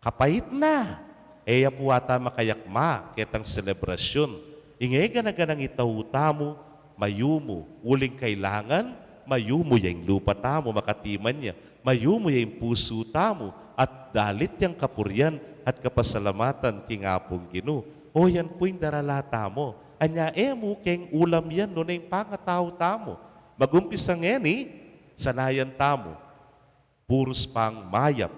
Kapait na. E ya pu ata makayakma ketang selebrasyun. Ing e gana-ganang itau tamu, mayumu, uling kailangan mayumu ya ing lupa tamu, makatiman ya, mayumu ya ing pusu tamu, at dalit yang kapurian at kapasalamatan king Apung Ginu. O, yan pu ing darala tamu. Anya e mu keng ulam yan nune ing pangatau tamu. Magumpisa ngeni, sanayan tamu. Purus pang mayap,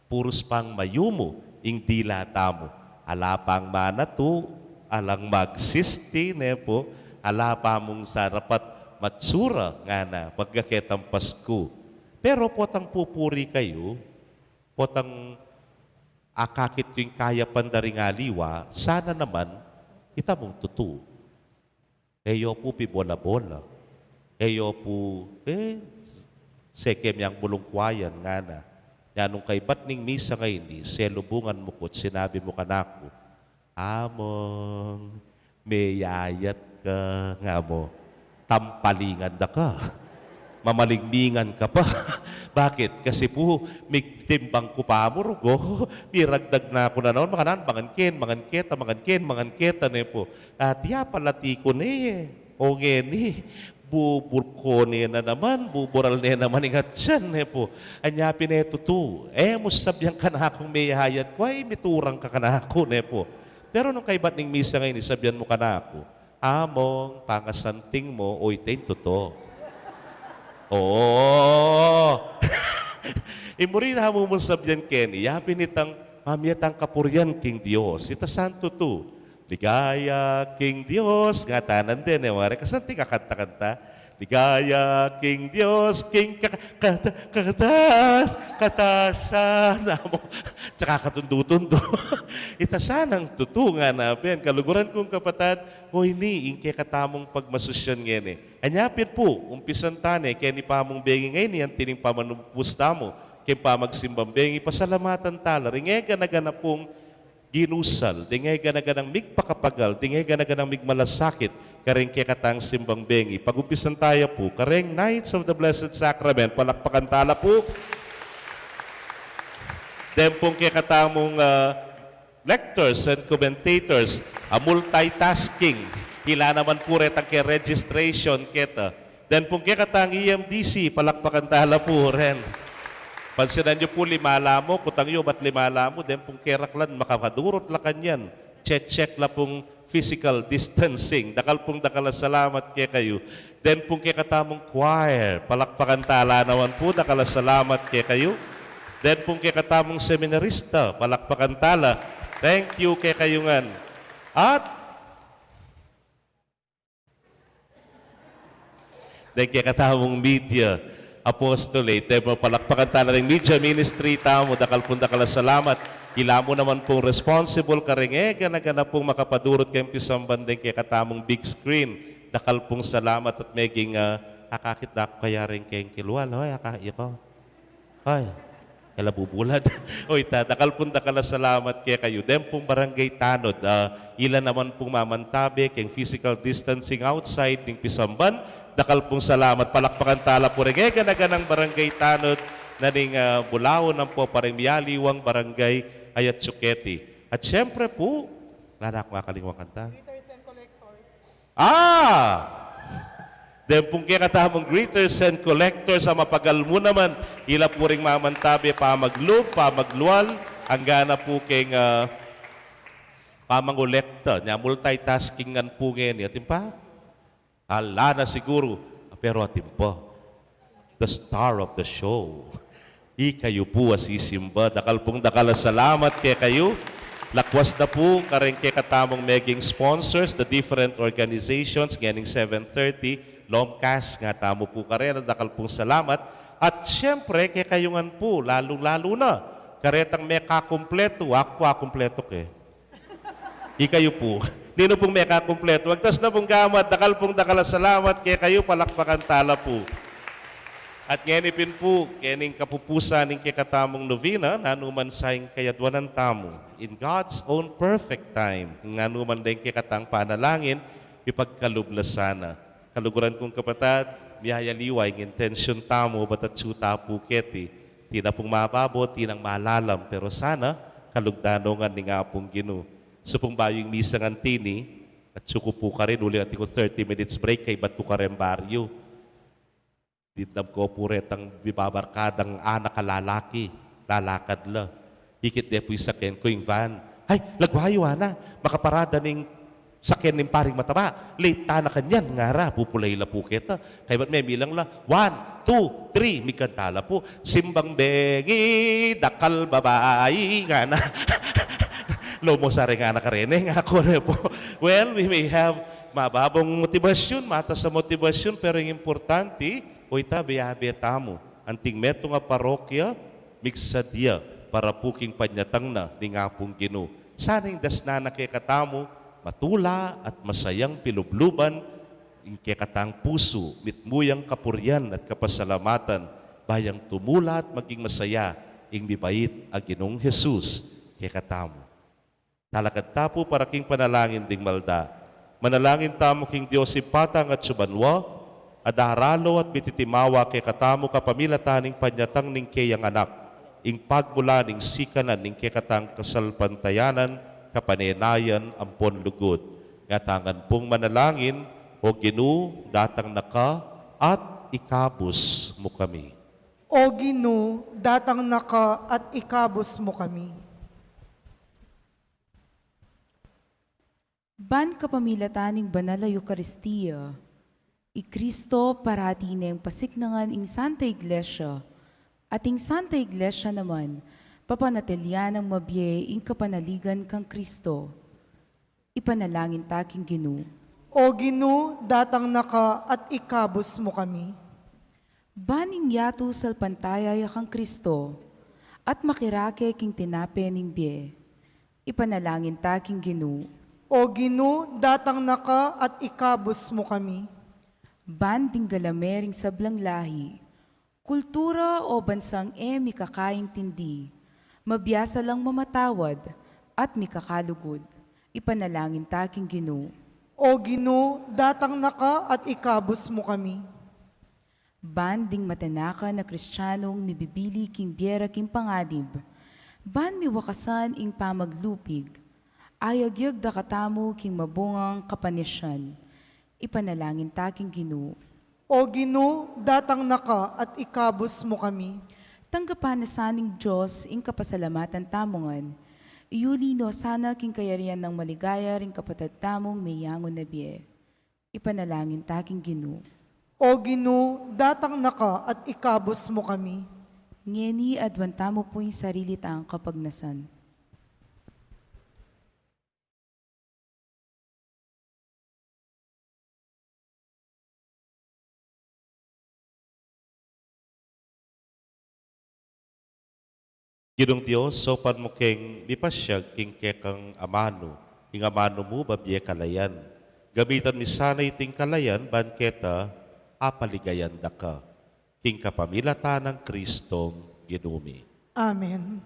purus pang mayumu ing dila tamu. Ala pang manatu, alang magsisti, ne pu? Ala pa mung sarapat matsura, ngana, pagka ketang Pasku. Pero potang pupuri kayu, potang akakit yu ing kayapan da ring aliwa, sana naman itamung tutu. E yu pu pibola-bola. E yu pu, e, sekem yang bulung kuayan, ngana. Nya nung kaybat ning misa ngeni, selubungan mu ku at sinabi mu kanaku, "Among, meyayat ka," nga mu. Tampalingan da ka. Mamalingmingan ka pa. Bakit? Kasi pu, migtimbang ku pa mu rugo, miragdag na ku na naman, makananu, mangan ken, mangan keta, mangan ken, mangan keta, ne pu. At ya palati ku ne, e. O ngeni, bubulko ne na naman, bubural ne naman ing atyan, ne pu. Anya pin e tutu, e mu sabyan kanakung meyayat ku, ay, miturang ka kanaku, ne pu. Pero nung kaybat ning misa ngeni, sabyan mu kanaku, Among, pangasanting mu, o ita ing tutu. Oo. Imuri na mu mung sabyan keni, ya pin itang mamie tang kapurian king Dios. Ita santu tu. Ligaya king Dios, ngatanan din, e, wari kasanting a kanta-kanta. Ligaya king Dios, king ka-, kata-, katas-, katasan. Amo, tsaka katundu-tundu. Ita sanang tutu ngana pin, kaluguran kung kapatad, o ini, ing kekatamung pagmasusyan ngeni. Anya pin pu, umpisan ta ne, keni pamung bengi ngeni, anti ning pamanupus tamu, keng pamagsimbang bengi, pasalamatan tala, ring e gana-gana pung ginusal, ding e gana-ganang migpakapagal, ding e gana-ganang migmalasakit, kareng kekatang simbang bengi. Pagumpisan taya pu, kareng Knights of the Blessed Sacrament, palakpakan tala pu. Deng pung kekatamung, ah, lectors and commentators, a multitasking, ila naman pu retang ke registration, keta. Deng pung kekatang E M D C, palakpakan tala pu ren. Pansinan yu pu, lima la mu, kutang yu, bat lima la mu, deng pung keraklan, makapadurut la kanyan. Check-check la pung physical distancing. Dakal pung dakal a salamat kekayu. Deng pung kekatamung choir, palakpakan tala naman pu, dakal a salamat kekayu. Deng pung kekatamung seminarista, palakpakan tala. Thank you kekayu ngan. At deng kekatamung media apostolate, e, palakpakan tala ring media ministry tamu, dakal pung dakal a salamat. Ila mu naman pung responsible kareng e gana-gana pung makapadurut keng pisamban deng kekatamung big screen. Dakal pung salamat at meging, ah, akakit da ku kaya ring keng kilwal, hoy, aka-, iko. Ay, kela bubulad. O ita, dakal pung dakal a salamat kekayu. Deng pung barangay tanod, ah, ila naman pung mamantabe keng physical distancing outside ning pisamban. Dakal pung salamat, palakpakan tala pu ring e gana-ganang barangay tanod na ning, ah, Bulaon, ampo pa ring mialiwang barangay Ayat Suquete. At siyempre pu, wala na kung akalingwan kanta. Greeters and collectors. Ah! Deng pung kekatamung greeters and collectors a mapagal mu naman, ila pu ring mamantabe pamaglub, pamaglual, anggana pu keng, ah, pamangolekta, nya multitasking ngan pu ngeni, atin pa? Ala na siguru, pero atin pa. The star of the show. Ikayu pu a sisimba, dakal pung dakal a salamat kekayu. Lakwas na pu kareng kekatamung meging sponsors, the different organizations, ngening seven thirty, Lomcast, nga tamu pu karela, dakal pung salamat. At siyempre, kekayu ngan pu, lalung-lalu na, karetang mekakumpletu, aku akumpletu ke. Ikayu pu. Ninu pung mekakumpletu? Agtas na pung gamat, dakal pung dakal a salamat kekayu, palakpakan tala pu. At ngeni pin pu, kening kapupusan ning kekatamung novena, nanu man sa ing kayadwanan tamu, in God's own perfect time, nanu man deng kekatang panalangin, ipagkalub la sana. Kaluguran kung kapatad, miyayaliwa ing intensyun tamu, bat atsu ta pu keti, atin na pung mababo, atin nang malalam, pero sana, kalugdan no ngan ning Apung Ginu. Supung bayu ing misa ngan tini, atsu ku pu karin, uling atin kung thirty minutes break, kaybat ku karen baryu. Dimdam ku pu retang mibabarkadang anak a lalaki, lalakad la. Ikit de pu ing saken ku ing van. Ay, lagwa yu, ana, makaparada ning saken ning paring mataba. Late tana kanyan, ngara, pupulay la pu keta. Kaybat memilang la, one, two, three, migkanta la pu. Simbang bengi, dakal babai, ngana. Lomo sa reng anak a reni, ngaku ne pu. Well, we may have mababung motibasyun, matas a motibasyun, pero ing importante, o ita, abe-abe tamu, anting metung a parokya, migsadya para pu king panyatang na ning Apung Ginu. Sana ing dasnan na kekatamu, matula at masayang pilubluban, ing kekatang pusu, mitmu yang kapurian at kapasalamatan, ba yang tumula at maging masaya, ing mibait a Ginung Jesus, kekatamu. Talakad ta pu para king panalangin ding malda. Manalangin tamu king Dios Ibpa tang atsu banua, a daralo at mititimawa kekatamu kapamilatan ning panyatang ning keyang Anak, ing pagmula ning sikanan ning kekatang kasalpantayanan, kapanenayan ampon lugud. Ngata ngan pung manalangin, O Ginu, datang na ka at ikabus mu kami. O Ginu, datang na ka at ikabus mu kami. Ban kapamilatan ning Banal a Eukaristia, i Kristo parati neng pasiknangan ing Santa Iglesia, at ing Santa Iglesia naman, papanatilian nang mabie ing kapanaligan kang Kristo. Ipanalangin ta king Ginu. O Ginu, datang na ka at ikabus mu kami. Ban ing yatu salpantaya ya kang Kristo, at makirake king tinape ning bie. Ipanalangin ta king Ginu. O Ginu, datang na ka at ikabus mu kami. Ban ding galame ring sablang lahi, kultura o bansang e mikakaintindi, mabiasa lang mamatawad at mikakalugud. Ipanalangin ta king Ginu. O Ginu, datang na ka at ikabus mu kami. Ban ding matanakan a Kristianong mibibili king bie ra king panganib, ban miwakasan ing pamaglupig, ayagyag da katamu king mabungang kapanisian. Ipanalangin ta king Ginu. O Ginu, datang na ka at ikabus mu kami. Tanggapan na sa ning Dios ing kapasalamatan tamu ngan. Iuli no sana king kayarian nang maligaya ring kapatad tamung meyangu na bie. Ipanalangin ta king Ginu. O Ginu, datang na ka at ikabus mu kami. Ngeni aduan tamu pu ing sarili tang kapagnasan. Ginung Dios, saupan mu keng mipasiag king kekang amanu, ing amanu mu babie kalayan. Gamitan mi sana iting kalayan ban keta apaligayan da ka. King kapamilatan nang Kristong Ginu mi. Amen.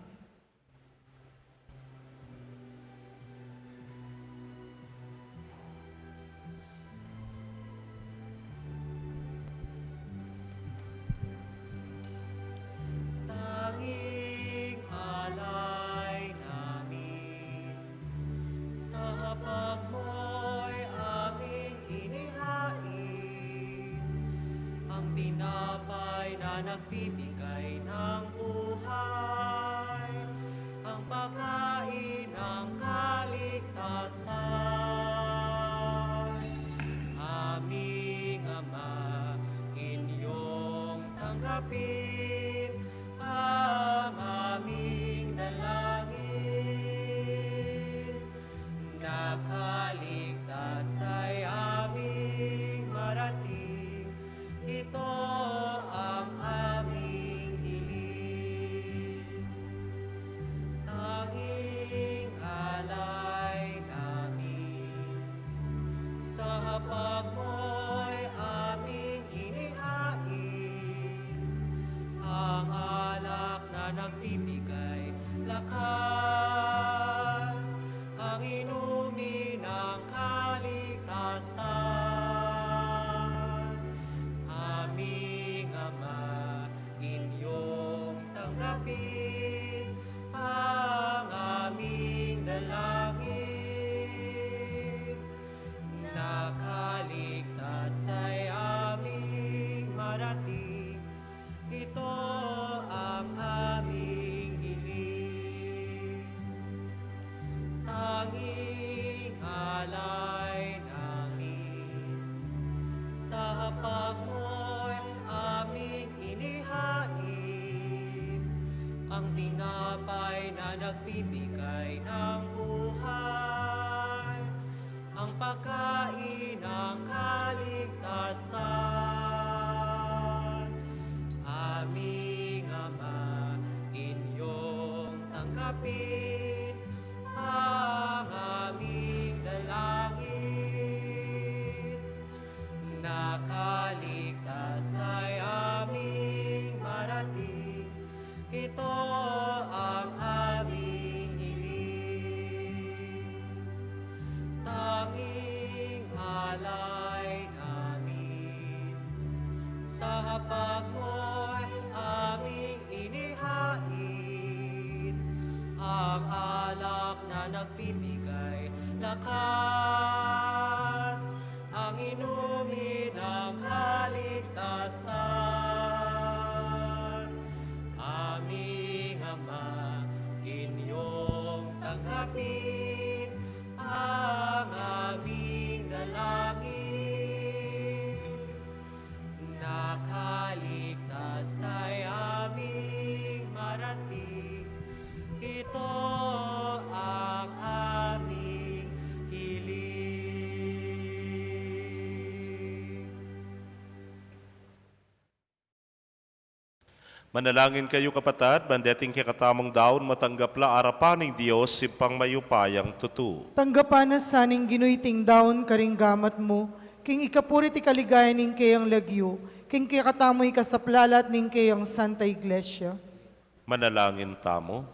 Tanging alay namin sa hapag mo'y aming inihain, ang tinapay na nagbibigay ng buhay, ang pagkain ng kaligtasan. Aming Ama, inyong tanggapin ang aming dalangin. Nakaligtas ay aming marating, ito ang aming hiling. Tanging alay namin sa hapag mo'y aming inihain, ang alak na nagbibigay lakas, ang inumin ng kaligtasan. Aming Ama, inyong tanggapin ang aming dalangin. Nakaligtas ay aming marating, ito ang aming hiling. Tanging alay namin sa hapag mo'y aming inihain, ang tinapay na nagbibigay ng buhay, ang pagkain ng kaligtasan. Aming Ama, inyong tanggapin ang aming dalangin. Nakaligtas ay aming marating, ito ang aming hiling. Tanging alay namin sa hapag mo'y aming inihain, ang alak na nagbibigay lakas, ang inumin ng kaligtasan. Aming Ama, inyong tanggapin ang Manalangin kayu, kapatad, ban deting kekatamung daun matanggap la arapan ning Dios, Ibpang mayupayang tutu. Tanggapan na sa ning Ginu iting daun karing gamat mu, king ikapuri at ikaligaya ning keyang lagyu, king kekatamung ikasaplalat ning keyang Santa Iglesia. Manalangin tamu.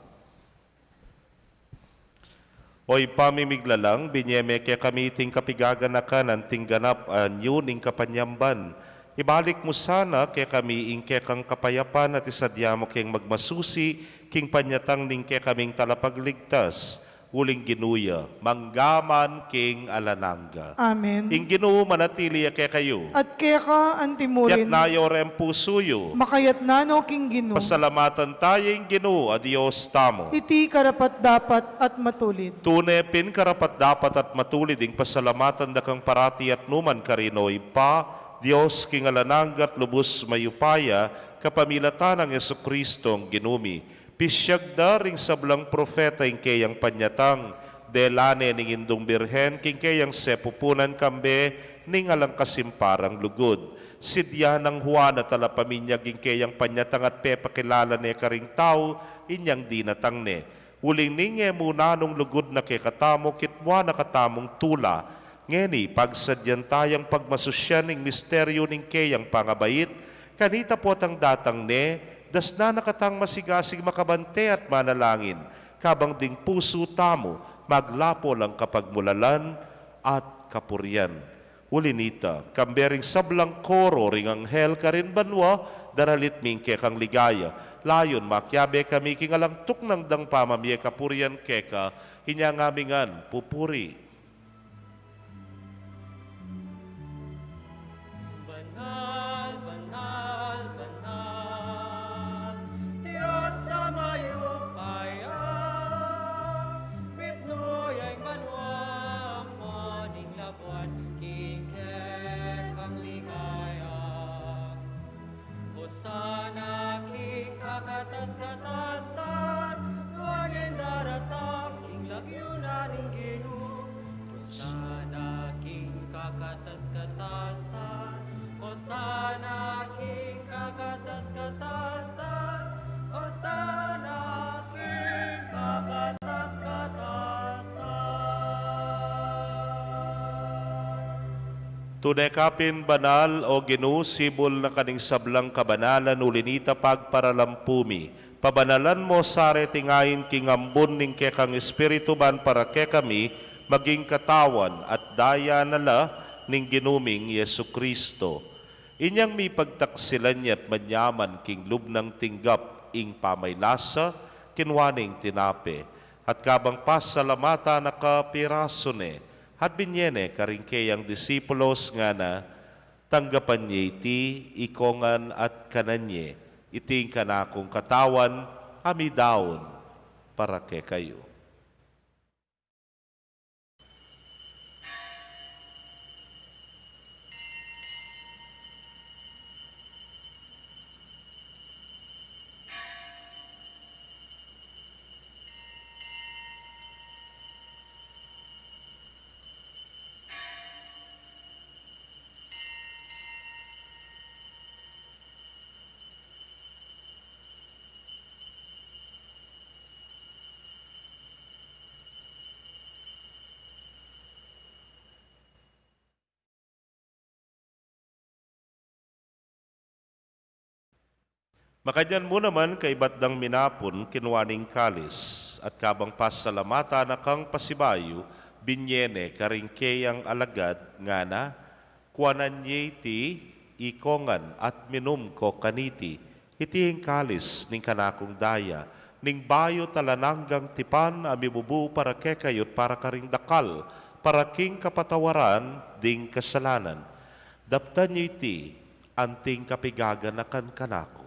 O Ibpa ming miglalang, binye me kekami iting kapigaganakan anting ganap anyu ning kapanyamban. Ibalik mu sana kekami ing kekang kapayapan at isadya mu keng magmasusi king panyatang ning kekaming Talapagligtas, uling Ginu ya, mangga man king alang angga. Amen. Ing Ginu manatili ya kekayu. At keka antimurin. Yatna yu reng pusu yu. Makayatna no king Ginu. Pasalamatan taya ing Ginu a Dios tamu. Iti karapat-dapat at matulid. Tune pin karapat-dapat at matulid ing pasalamatan da kang parati at numan karin, O Ibpa, Dios king alang angga at lubus mayupaya, kapamilatan nang Jesucristong Ginu mi. Pisyag da ring sablang propeta ing keyang panyatang, dela ne ning Indung Birhen king keyang sepupunan kambe ning alang kasimparang lugud. Sidya nang Juan a talapaminyag ing keyang panyatang at pepakilala ne karing tau inyang dinatang ne. Uling ning e mu nanung lugud na kekatamu, kitmuan na katamung tula. Ngeni, pagsadyan tayang pagmasusyan ing misteryu ning keyang pangabait, kanita potang datang ne, dasnan na katang masigasig makabante at manalangin, kabang ding pusu tamu maglapo lang kapagmulalan at kapurian. Uli nita, kambe ring sablang koro ring anghel karin banua, daralit mi ing kekang ligaya. Layun makiabe kami king alang tuknang dang pamamie kapurian keka, inya ngaming ngan pupuri. Banal, banal, banal, Dios a mayupaya, mipnu ya ing banua ampon ing labuad king kekang ligaya. Hosana king kakatas-katasan, nuan ing daratang king lagyu na ning Ginu. Hosana king kakatas-katasan, Hosana king kakatas-katasan, Hosana king kakatas-katasan. Tune ka pin banal, O Ginu, sibul na ka ning sablang kabanalan, uli nita pagparalampu mi. Pabanalan mo sa reting ain king ambun ning kekang Espiritu ban para kekami maging katawan at daya na la ning Ginu ming Jesucristo. Inyang mipagtaksilan ya at manyaman king lub nang tinggap ing pamaylasa, kinua ne ing tinape, at kabang pasalamatan na ka, pirasu ne, at binye ne karing keyang disipulos, ngana, tanggapan ye iti ikongan at kanan ye, iti ing kanakung katawan a midaun para kekayu. Makanyan mu naman kaibat dang minapun, kinua ne ing kalis, at kabang pasalamatan na kang pasibayu, binye ne karing keyang alagad, ngana, kuanan ye iti ikongan at minum ko kaniti, iti ing kalis ning kanakung daya, ning bayu at alang anggang tipan a mibubu para kekayu at para karing dakal, para king kapatawaran ding kasalanan. Daptan ye iti anting kapigaganakan kanaku.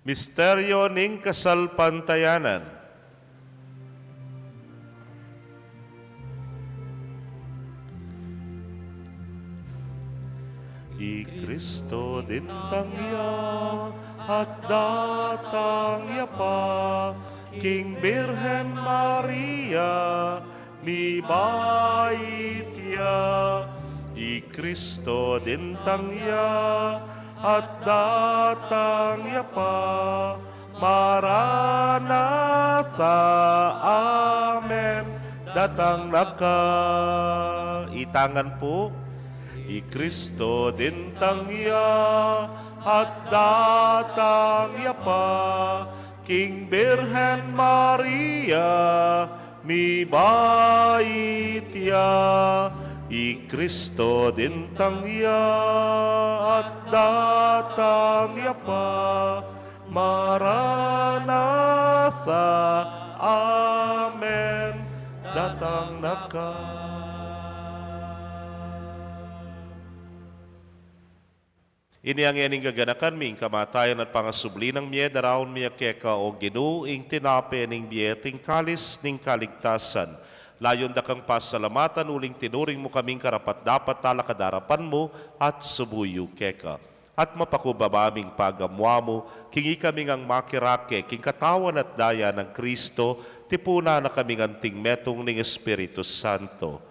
Misteryo ning kasalpantayanan. I Kristo dintang ya at datang ya pa king Birhen Maria, mibait ya. I Kristo dintang ya at datang ya pa. Maranatha, amen. Datang na ka. Itang ngan pu. I Kristo dintang ya at datang ya pa king Birhen Maria, mibait ya. I Kristo dintang ya at datang ya pa. Maranatha, amen. Datang na ka. Ini ing gaganakan mi, ing kamatayan at pangasubli nang mie, daraun mi keka, o Ginu, ing tinape ning bie at ing kalis ning kaligtasan. Layun da kang pasalamatan uling tinuring mu kaming karapat-dapat talakad king arapan mu at sumuyu keka. At mapakumbaba ming pagamuan mu king ikami ngang makirake king katawan at daya nang Kristo, tipunan na kaming anting metung ning Espiritu Santo.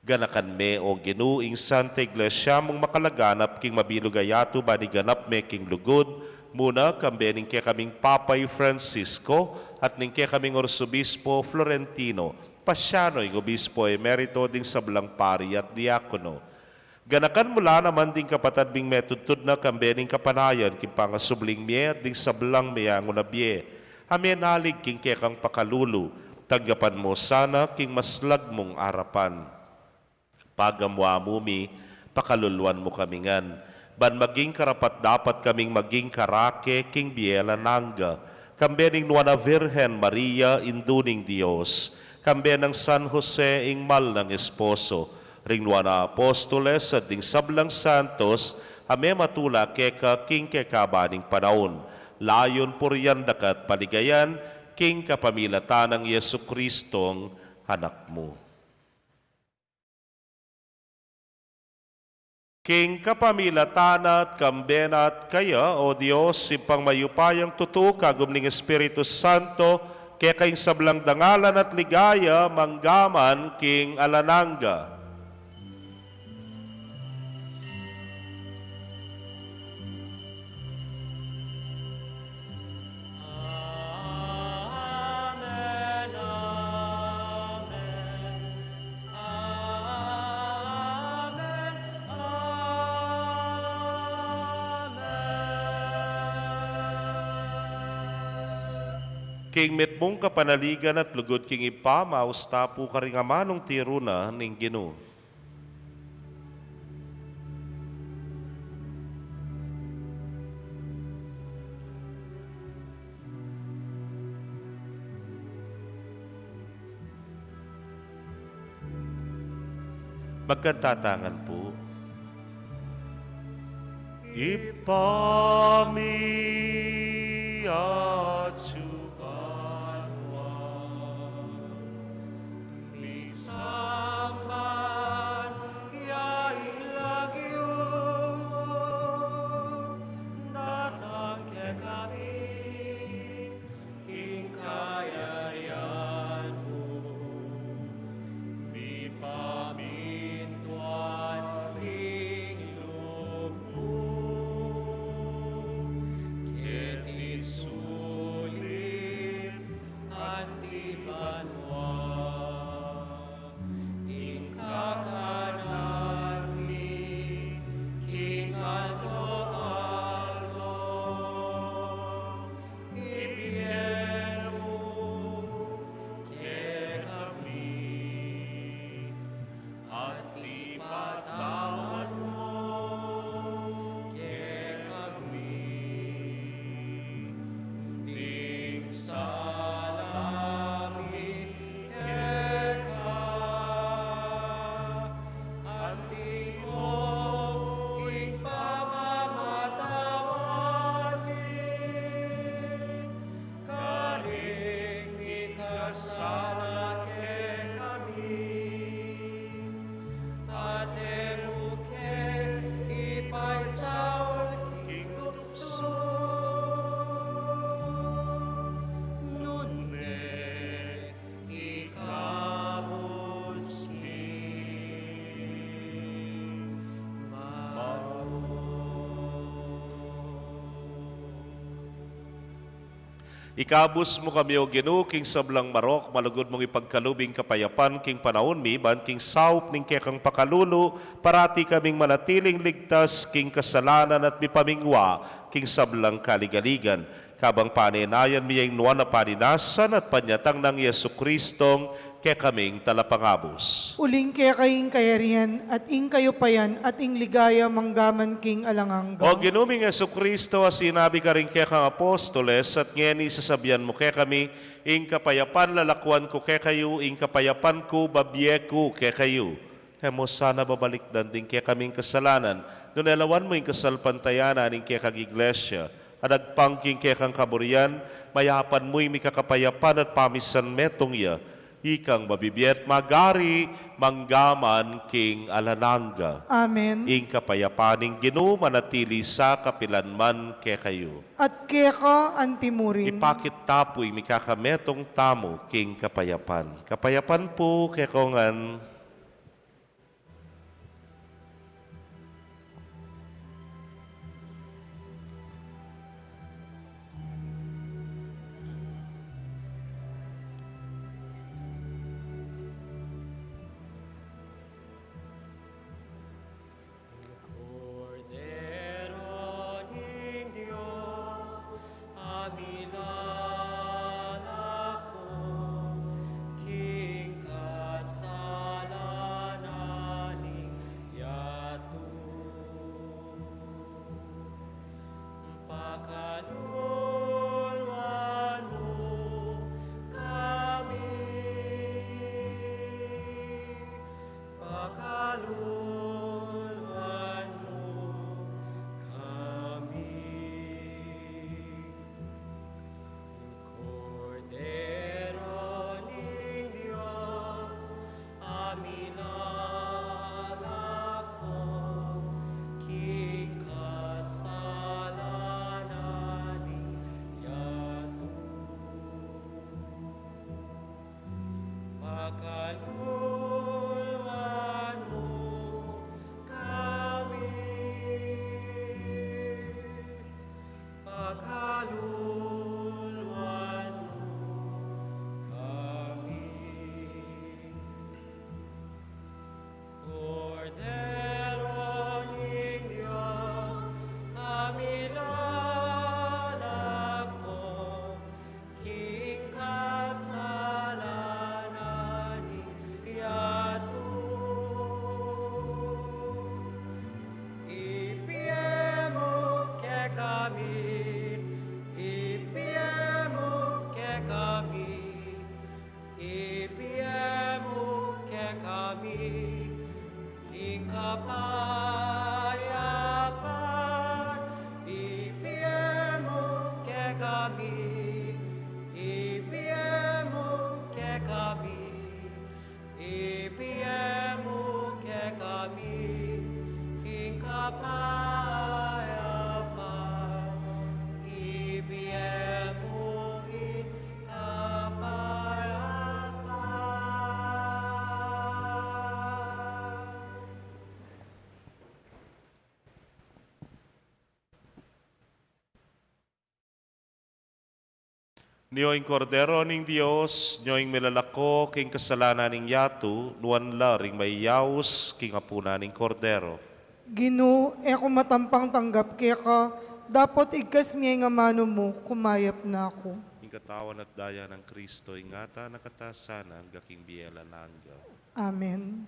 Ganakan me, o Ginu, ing Santa Iglesia mung makalaganap king mabilug a yatu, ban iganap me king lugud mu na, kambe ning kekaming Papa i Francisco at ning kekaming Arsobispo Florentino, pasian no ing Obispo Emerito, ding sablang pari at diakono. Ganakan mu la naman ding kapatad ming metudtud na, kambe ning kapanayan king pangasubling mie at ding sablang meangu na bie a menalig king kekang pakalulu. Tanggapan mu sana king maslag mung arapan. Pagamuan mu mi, pakaluluan mu kami ngan, ban maging karapat-dapat kaming maging karake king bie alang angga, kambe ning Nuan a Virgen Maria, Indu ning Dios, kambe nang San Jose, ing mal nang esposo, ring nuan a apostoles, at ding sablang santos a mematula keka king kekaban ning panaun, layun purian da ka at paligayan, king kapamilatan nang Jesucristong Anak mu. King kapamilatan na at kambe na at kaya, O Dios, Ibpang mayupayang tutu, kagum ning Espiritu Santo, keka ing sablang dangalan at ligaya, mangga man king alang angga. Amen, amen, amen, amen. King mitmung kapanaligan at lugud king Ibpa, maus ta pu karing amanung tiru na ning Ginu. Magkantatangan pu. Ibpa mi, atsu ka banua, misamban ya ing lagyu mu, datang kekami ing kayarian mu, mipamintuan ing lub mu keti sulip Ikabus mu kami, O Ginu, king sablang marok, malugud mung ipagkalub ing kapayapan king panaun mi, ban king saup ning kekang pakalulu, parati kaming manatiling ligtas king kasalanan at mipamingwa king sablang kaligaligan. Kabang panenayan mi ing nuan a paninasan at panyatang nang Jesucristong kekaming Talapangabus. Uling keka ing kayarian, at ing kayupayan, at ing ligaya manggaman king alang angga. O Ginu ming Jesucristo, a sinabi karing kekang apostoles, at ngeni sasabian mu kekami, ing kapayapan lalakuan ku kekayu, ing kapayapan ku babie ku kekayu. E mu sana babalikdan ding kekaming kasalanan, nune lawan mu ing kasalpantayanan ning kekang Iglesia, at agpang king kekang kaburian, mayapan mu ing mikakapayapan at pamisan metung ya, ikang mabibie at magari, manggaman king alang angga. Amen. Ing kapayapan ning Ginu manatili sa kapilan man kekayu. At keka antimurin. Ipakit ta pu ing mikakametung tamu king kapayapan. Kapayapan pu kekongan. Kordero ning Dios, a milalako king kasalanan ning yatu. Pakaluluan mu kami. Pakaluluan mu kami. Kordero ning Dios, a milalako king kasalanan ning yatu. Pakaluluan mu kami. Pakaluluan mu kami. Kordero ning Dios, a milalako king kasalanan ning yatu. Ibie mu kekami, ibie mu kekami, ibie mu kekami ing kapayapan, ibie mu kekami, ibie mu kekami, ibie mu kekami ing kapayapan, ibie mu ing kapayapan. Nyo ing Kordero ning Dios, nyo ing milalako king kasalanan ning yatu, nuan la ring mayayaus king apunan ning Kordero. Ginu, e ku matampang tanggap keka, dapot igkas me ing amanu mu, kumayap na ku. Ing katawan at daya nang Kristo, ingatan na katamu sana angga king bie alang angga. Amen.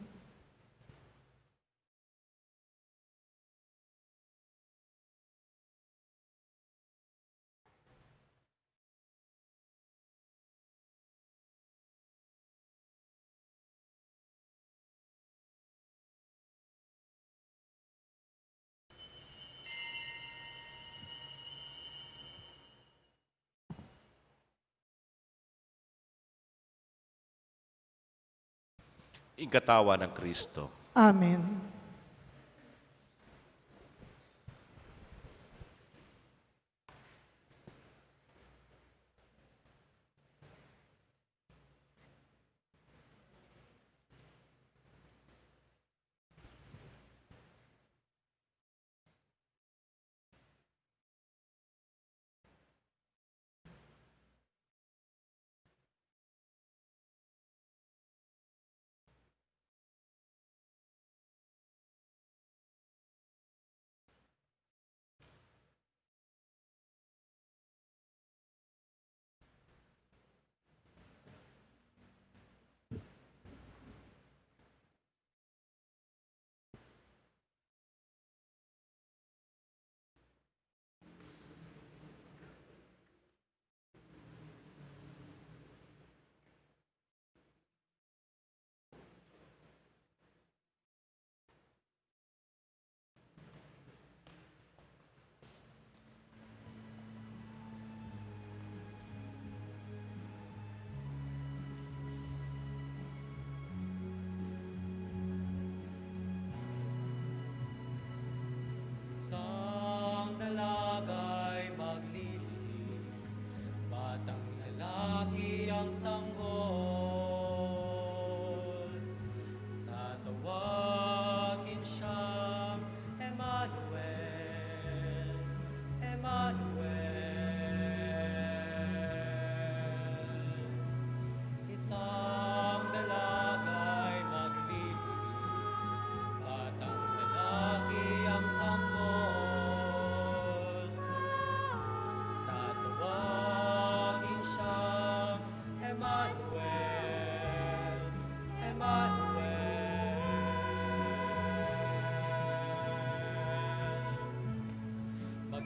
Ing katawan nang Kristo. Amen.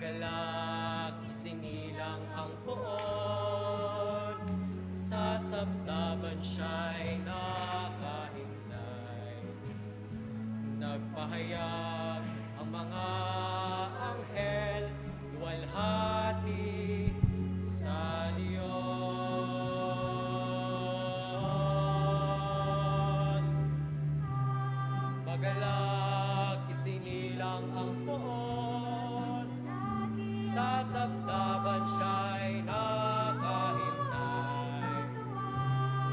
Lalaki sinilang ang poon, sasabsaban siya'y nakahimlay. Nagpahayag ang mga anghel, luwalhati sa Diyos. Magalak, isinilang ang poon, sasabsaban siya'y nakahimlay.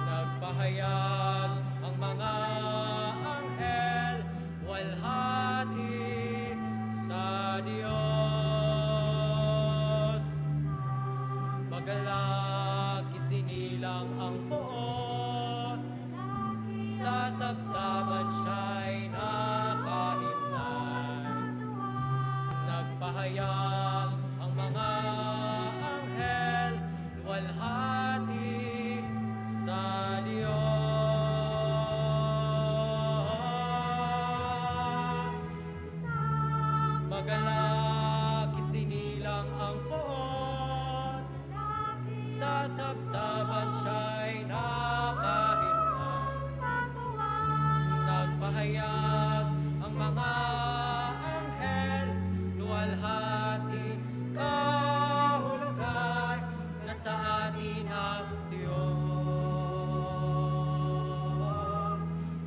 Nagpahayag ang mga anghel, luwalhati sa Diyos. Magalak, isinilang ang poon, sasabsaban siya'y nakahimlay. Nagpahayag ang mga anghel, luwalhati sa Diyos. Magalak, isinilang ang poon, sasabsaban siya'y nakahimlay. Nagpahayag ang mga anghel, luwalhati kahulugan, nasa atin ang Diyos,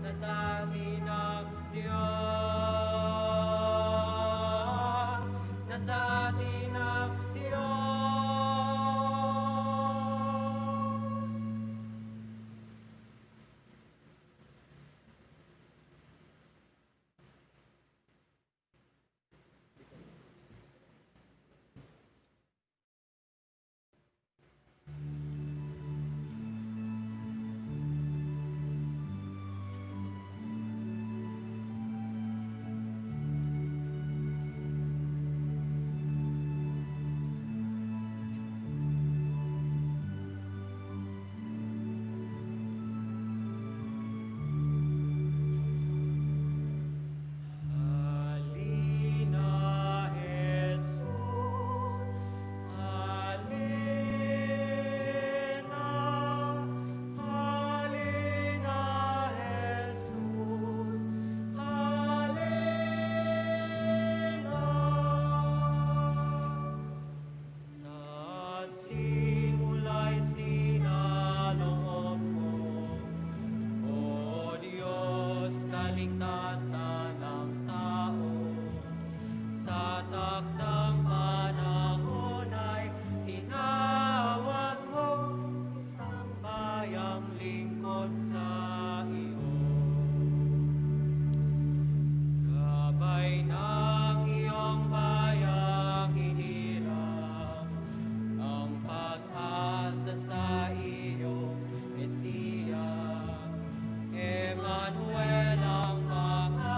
nasa atin ang Diyos, nasa atin ang Diyos. Halina, Jesus, halina, halina, Jesus, halina. Sa simula'y sinaloob mo, O Diyos, kaligtasan ng tao. Sa takdang panahon ay tinawag mo isang bayang lingkod sa iyo. Gabay ng iyong bayang hinirang, ang pag-asa sa iyo, Mesiya. Emmanuel ang mga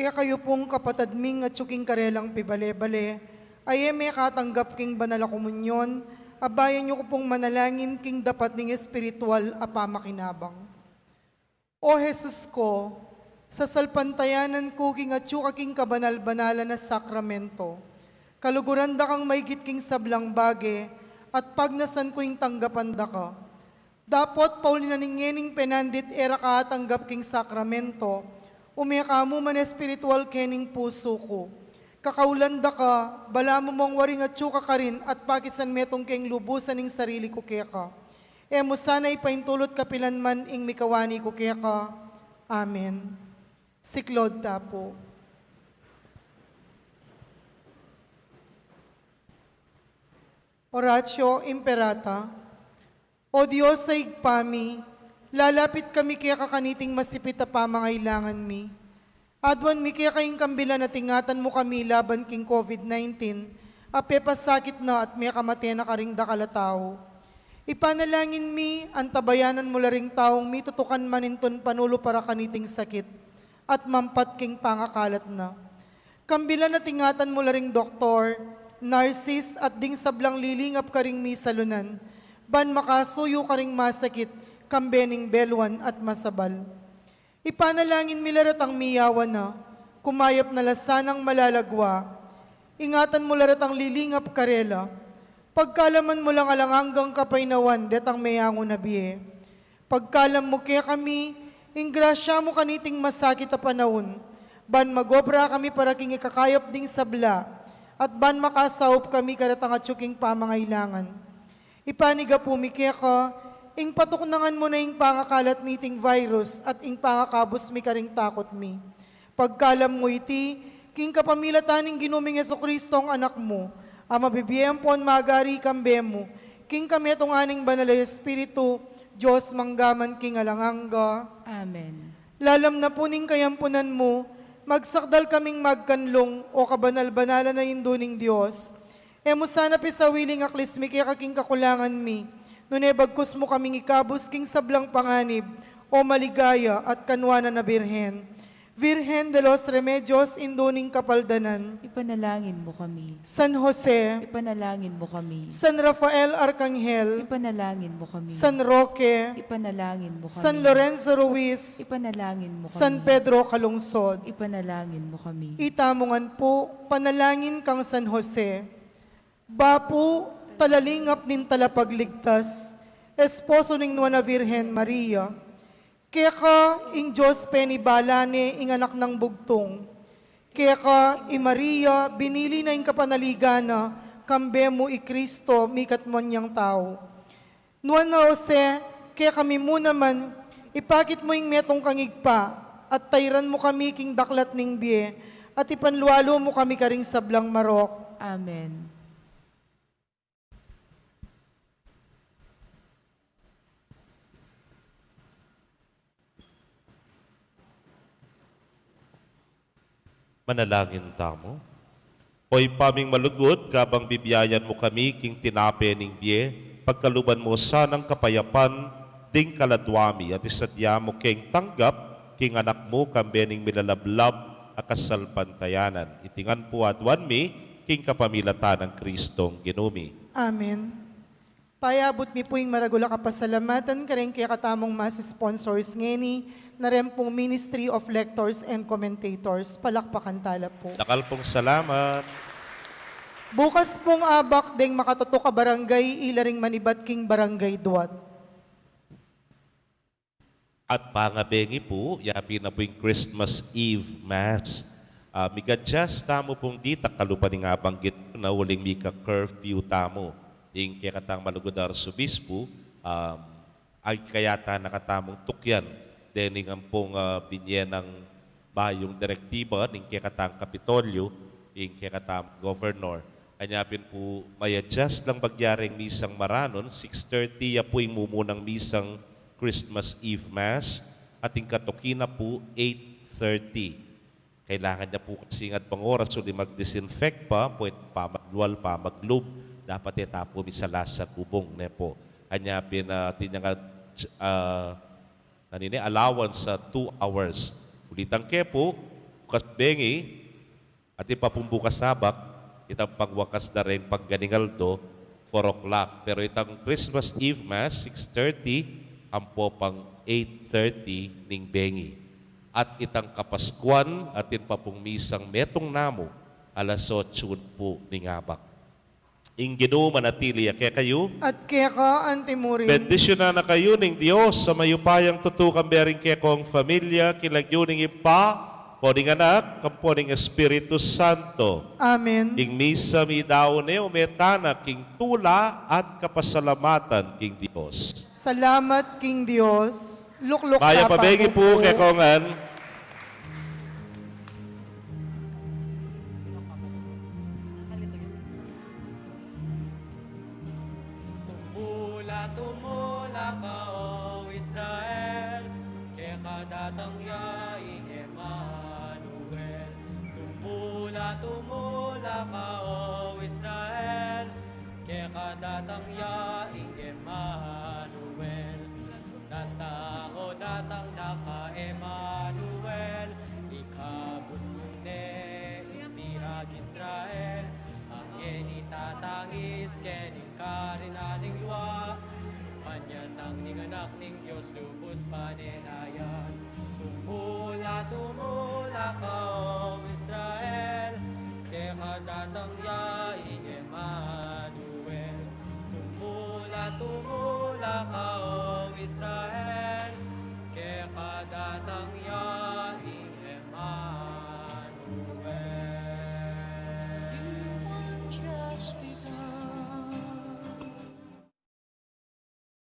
Kekayu pung kapatad ming atyu king karelang pibale-bale, a e mekatanggap king banal a komunyon, abayan yu ku pung manalangin king dapat ning espiritual a pamakinabang. O Jesus ko, sasalpantayanan ku king atyu ka king kabanal-banalan a sakramento. Kaluguran da kang maigit king sablang bage, at pagnasan ku ing tanggapan da ka. Dapot pauli na ning ngening penandit e ra ka atanggap king sakramento, ume ka mu man espiritual kening pusu ku. Kakaulan da ka, balamu mong waring atyu ka karin at pakisan metung keng lubusan ing sarili ku keka. E mu sana ipaintulut kapilan man ing mikawani ku keka. Amen. Siklaud ta pu. Oratio Imperata. O Dios a Ibpa mi, lalapit kami keka kaniting masipit a pamangailangan mi. Aduan mi keka ing kambilan at ingatan mu kami laban king COVID nineteen, a pepasakit na at mekamate na karing dakal a tau. Ipanalangin mi, antabayanan mu la ring taung mitutukan manintun panulu para kaniting sakit, at mampat king pangakalat na. Kambilan at ingatan mu la ring doktor, narsis, at ding sablang lilingap karing misalunan, ban makasuyu karing masakit, kambe ning beluan at masabal. Ipanalangin mi la retang miyawan na, kumayap na la sanang malalagwa. Ingatan mu la retang lilingap karela. Pagkalaman mu lang alang anggang kapaynawan detang meyangu na bie. Pagkalam mu kekami, ing grasya mu kaniting masakit a panaun, ban magobra kami para king ikakayap ding sabla, at ban makasaup kami karetang atyu king pamangailangan. Ipanigapu mi keka, ing patuknangan mu na ing pangakalat niting virus at ing pangakabus mi karing takut mi. Pagkalam mu iti, king kapamilatan ning Ginu ming Jesucristo a Anak mu, a mabibie ampon magari kambe mu, king kametungan ning Banal a Espiritu, Dios mangga man king alang angga. Amen. Lalam na pu ning kayampunan mu, magsakdal kaming magkanlung, o kabanal-banalan a Indu ning Dios. E mu sana pisawiling aklis mi keka king kakulangan mi, nune bagkus mu kaming ikabus king sablang panganib, o maligaya at kanuanan a Birhen. Virgen de los Remedios, Indu ning Kapaldanan. Ipanalangin mu kami. San Jose. Ipanalangin mu kami. San Rafael Arkanghel. Ipanalangin mu kami. San Roque. Ipanalangin mu kami. San Lorenzo Ruiz. Ipanalangin mu kami. San Pedro Calungsod. Ipanalangin mu kami. Ita mu ngan pu, panalangin kang San Jose. Bapu, talalingap ning Talapagligtas, esposo ning Nuan a Virgen Maria, keka ing Dios penibala ne ing Anak nang Bugtung. Keka i Maria, binili na ing kapanaligan na, kambe mu i Cristo, mikatmuan yang tau. Nuan a Jose, kekami mu naman, ipakit mu ing metung kang Ibpa, at tairan mu kami king daklat ning bie, at ipanlualu mu kami karing sablang marok. Amen. Manalangin tamu. O Ibpa ming malugud, kabang bibiayan mu kami king tinape ning bie, pagkaluban mu sanang kapayapan ding kaladua mi, at isadya mu keng tanggap king Anak mu, kambe ning milalablab a kasalpantayanan. Iti ngan pu aduan mi king kapamilatan nang Cristong Ginu mi. Amen. Payabut mi pu ing maragul a kapasalamatan kareng kekatamung mass sponsors ngeni, na reng pung Ministry of Lectors and Commentators. Palakpakan tala pu. Dakal pung salamat. Bukas pung abak deng makatutuk a barangay, ila ring manibat king barangay duat. At pangabengi pu, yapin na pu ing Christmas Eve Mass. Ah, mig-adjust tamu pung ditak kalupa ning abanggit na uling mika-curfew tamu. Ing kekatang malugud a arsobispu, um, ay kayata na katamung tukyan. Dening ampong, ah, binye nang bayung direktiba ning kekatang Kapitolyo, ing kekatang governor. Anya pin pu, may-adjust lang bagya reng misang maranun, six thirty ya pu ing mumunang misang Christmas Eve Mass, at ing katuki na pu, eight thirty. Kailangan ya pu kasi ngan bang oras uli mag-disinfect pa, pwet pamaglual, pamaglub, dapat e ta pu misalasag bubung, ne pu. Anya pin, ah, atin yang, ah, Nanini, allowance sa two hours. Ulitan ke pu, Bukas bengi, at ipapung bukas habak, itang pangwakas da reng pangganing aldo, four o'clock. Pero itang Christmas Eve Mass, six thirty, ampo pang eight thirty ning bengi. At itang Kapaskuan, atin pa pung misang metung namu, alas otso pu ning abak. Ing Ginu manatili ya kekayu. At keka antimurin. Bendisyunan na kayu ning Dios a mayupayang tutu, kambe ring kekong familia, king lagyu ning Ibpa, ampo ning Anak, ampo ning Espiritu Santo. Amen. Ing misa midaun ne, ume tana king tula at kapasalamatan king Dios. Salamat king Dios. Lukluk. Mayap a bengi pu, kekongan. Tumula, tumula ka, o Israel, keka datang ya ing Emmanuel. Tumula, tumula ka, o Israel, keka datang ya ing Emmanuel. Datang, o datang na ka, Emmanuel, ikabus nung ne ing pirag Israel, a ngeni tatangis keni karinan ning lua, panyatang ning Anak ning Dios lubus panenayan. Tumula, tumula ka, o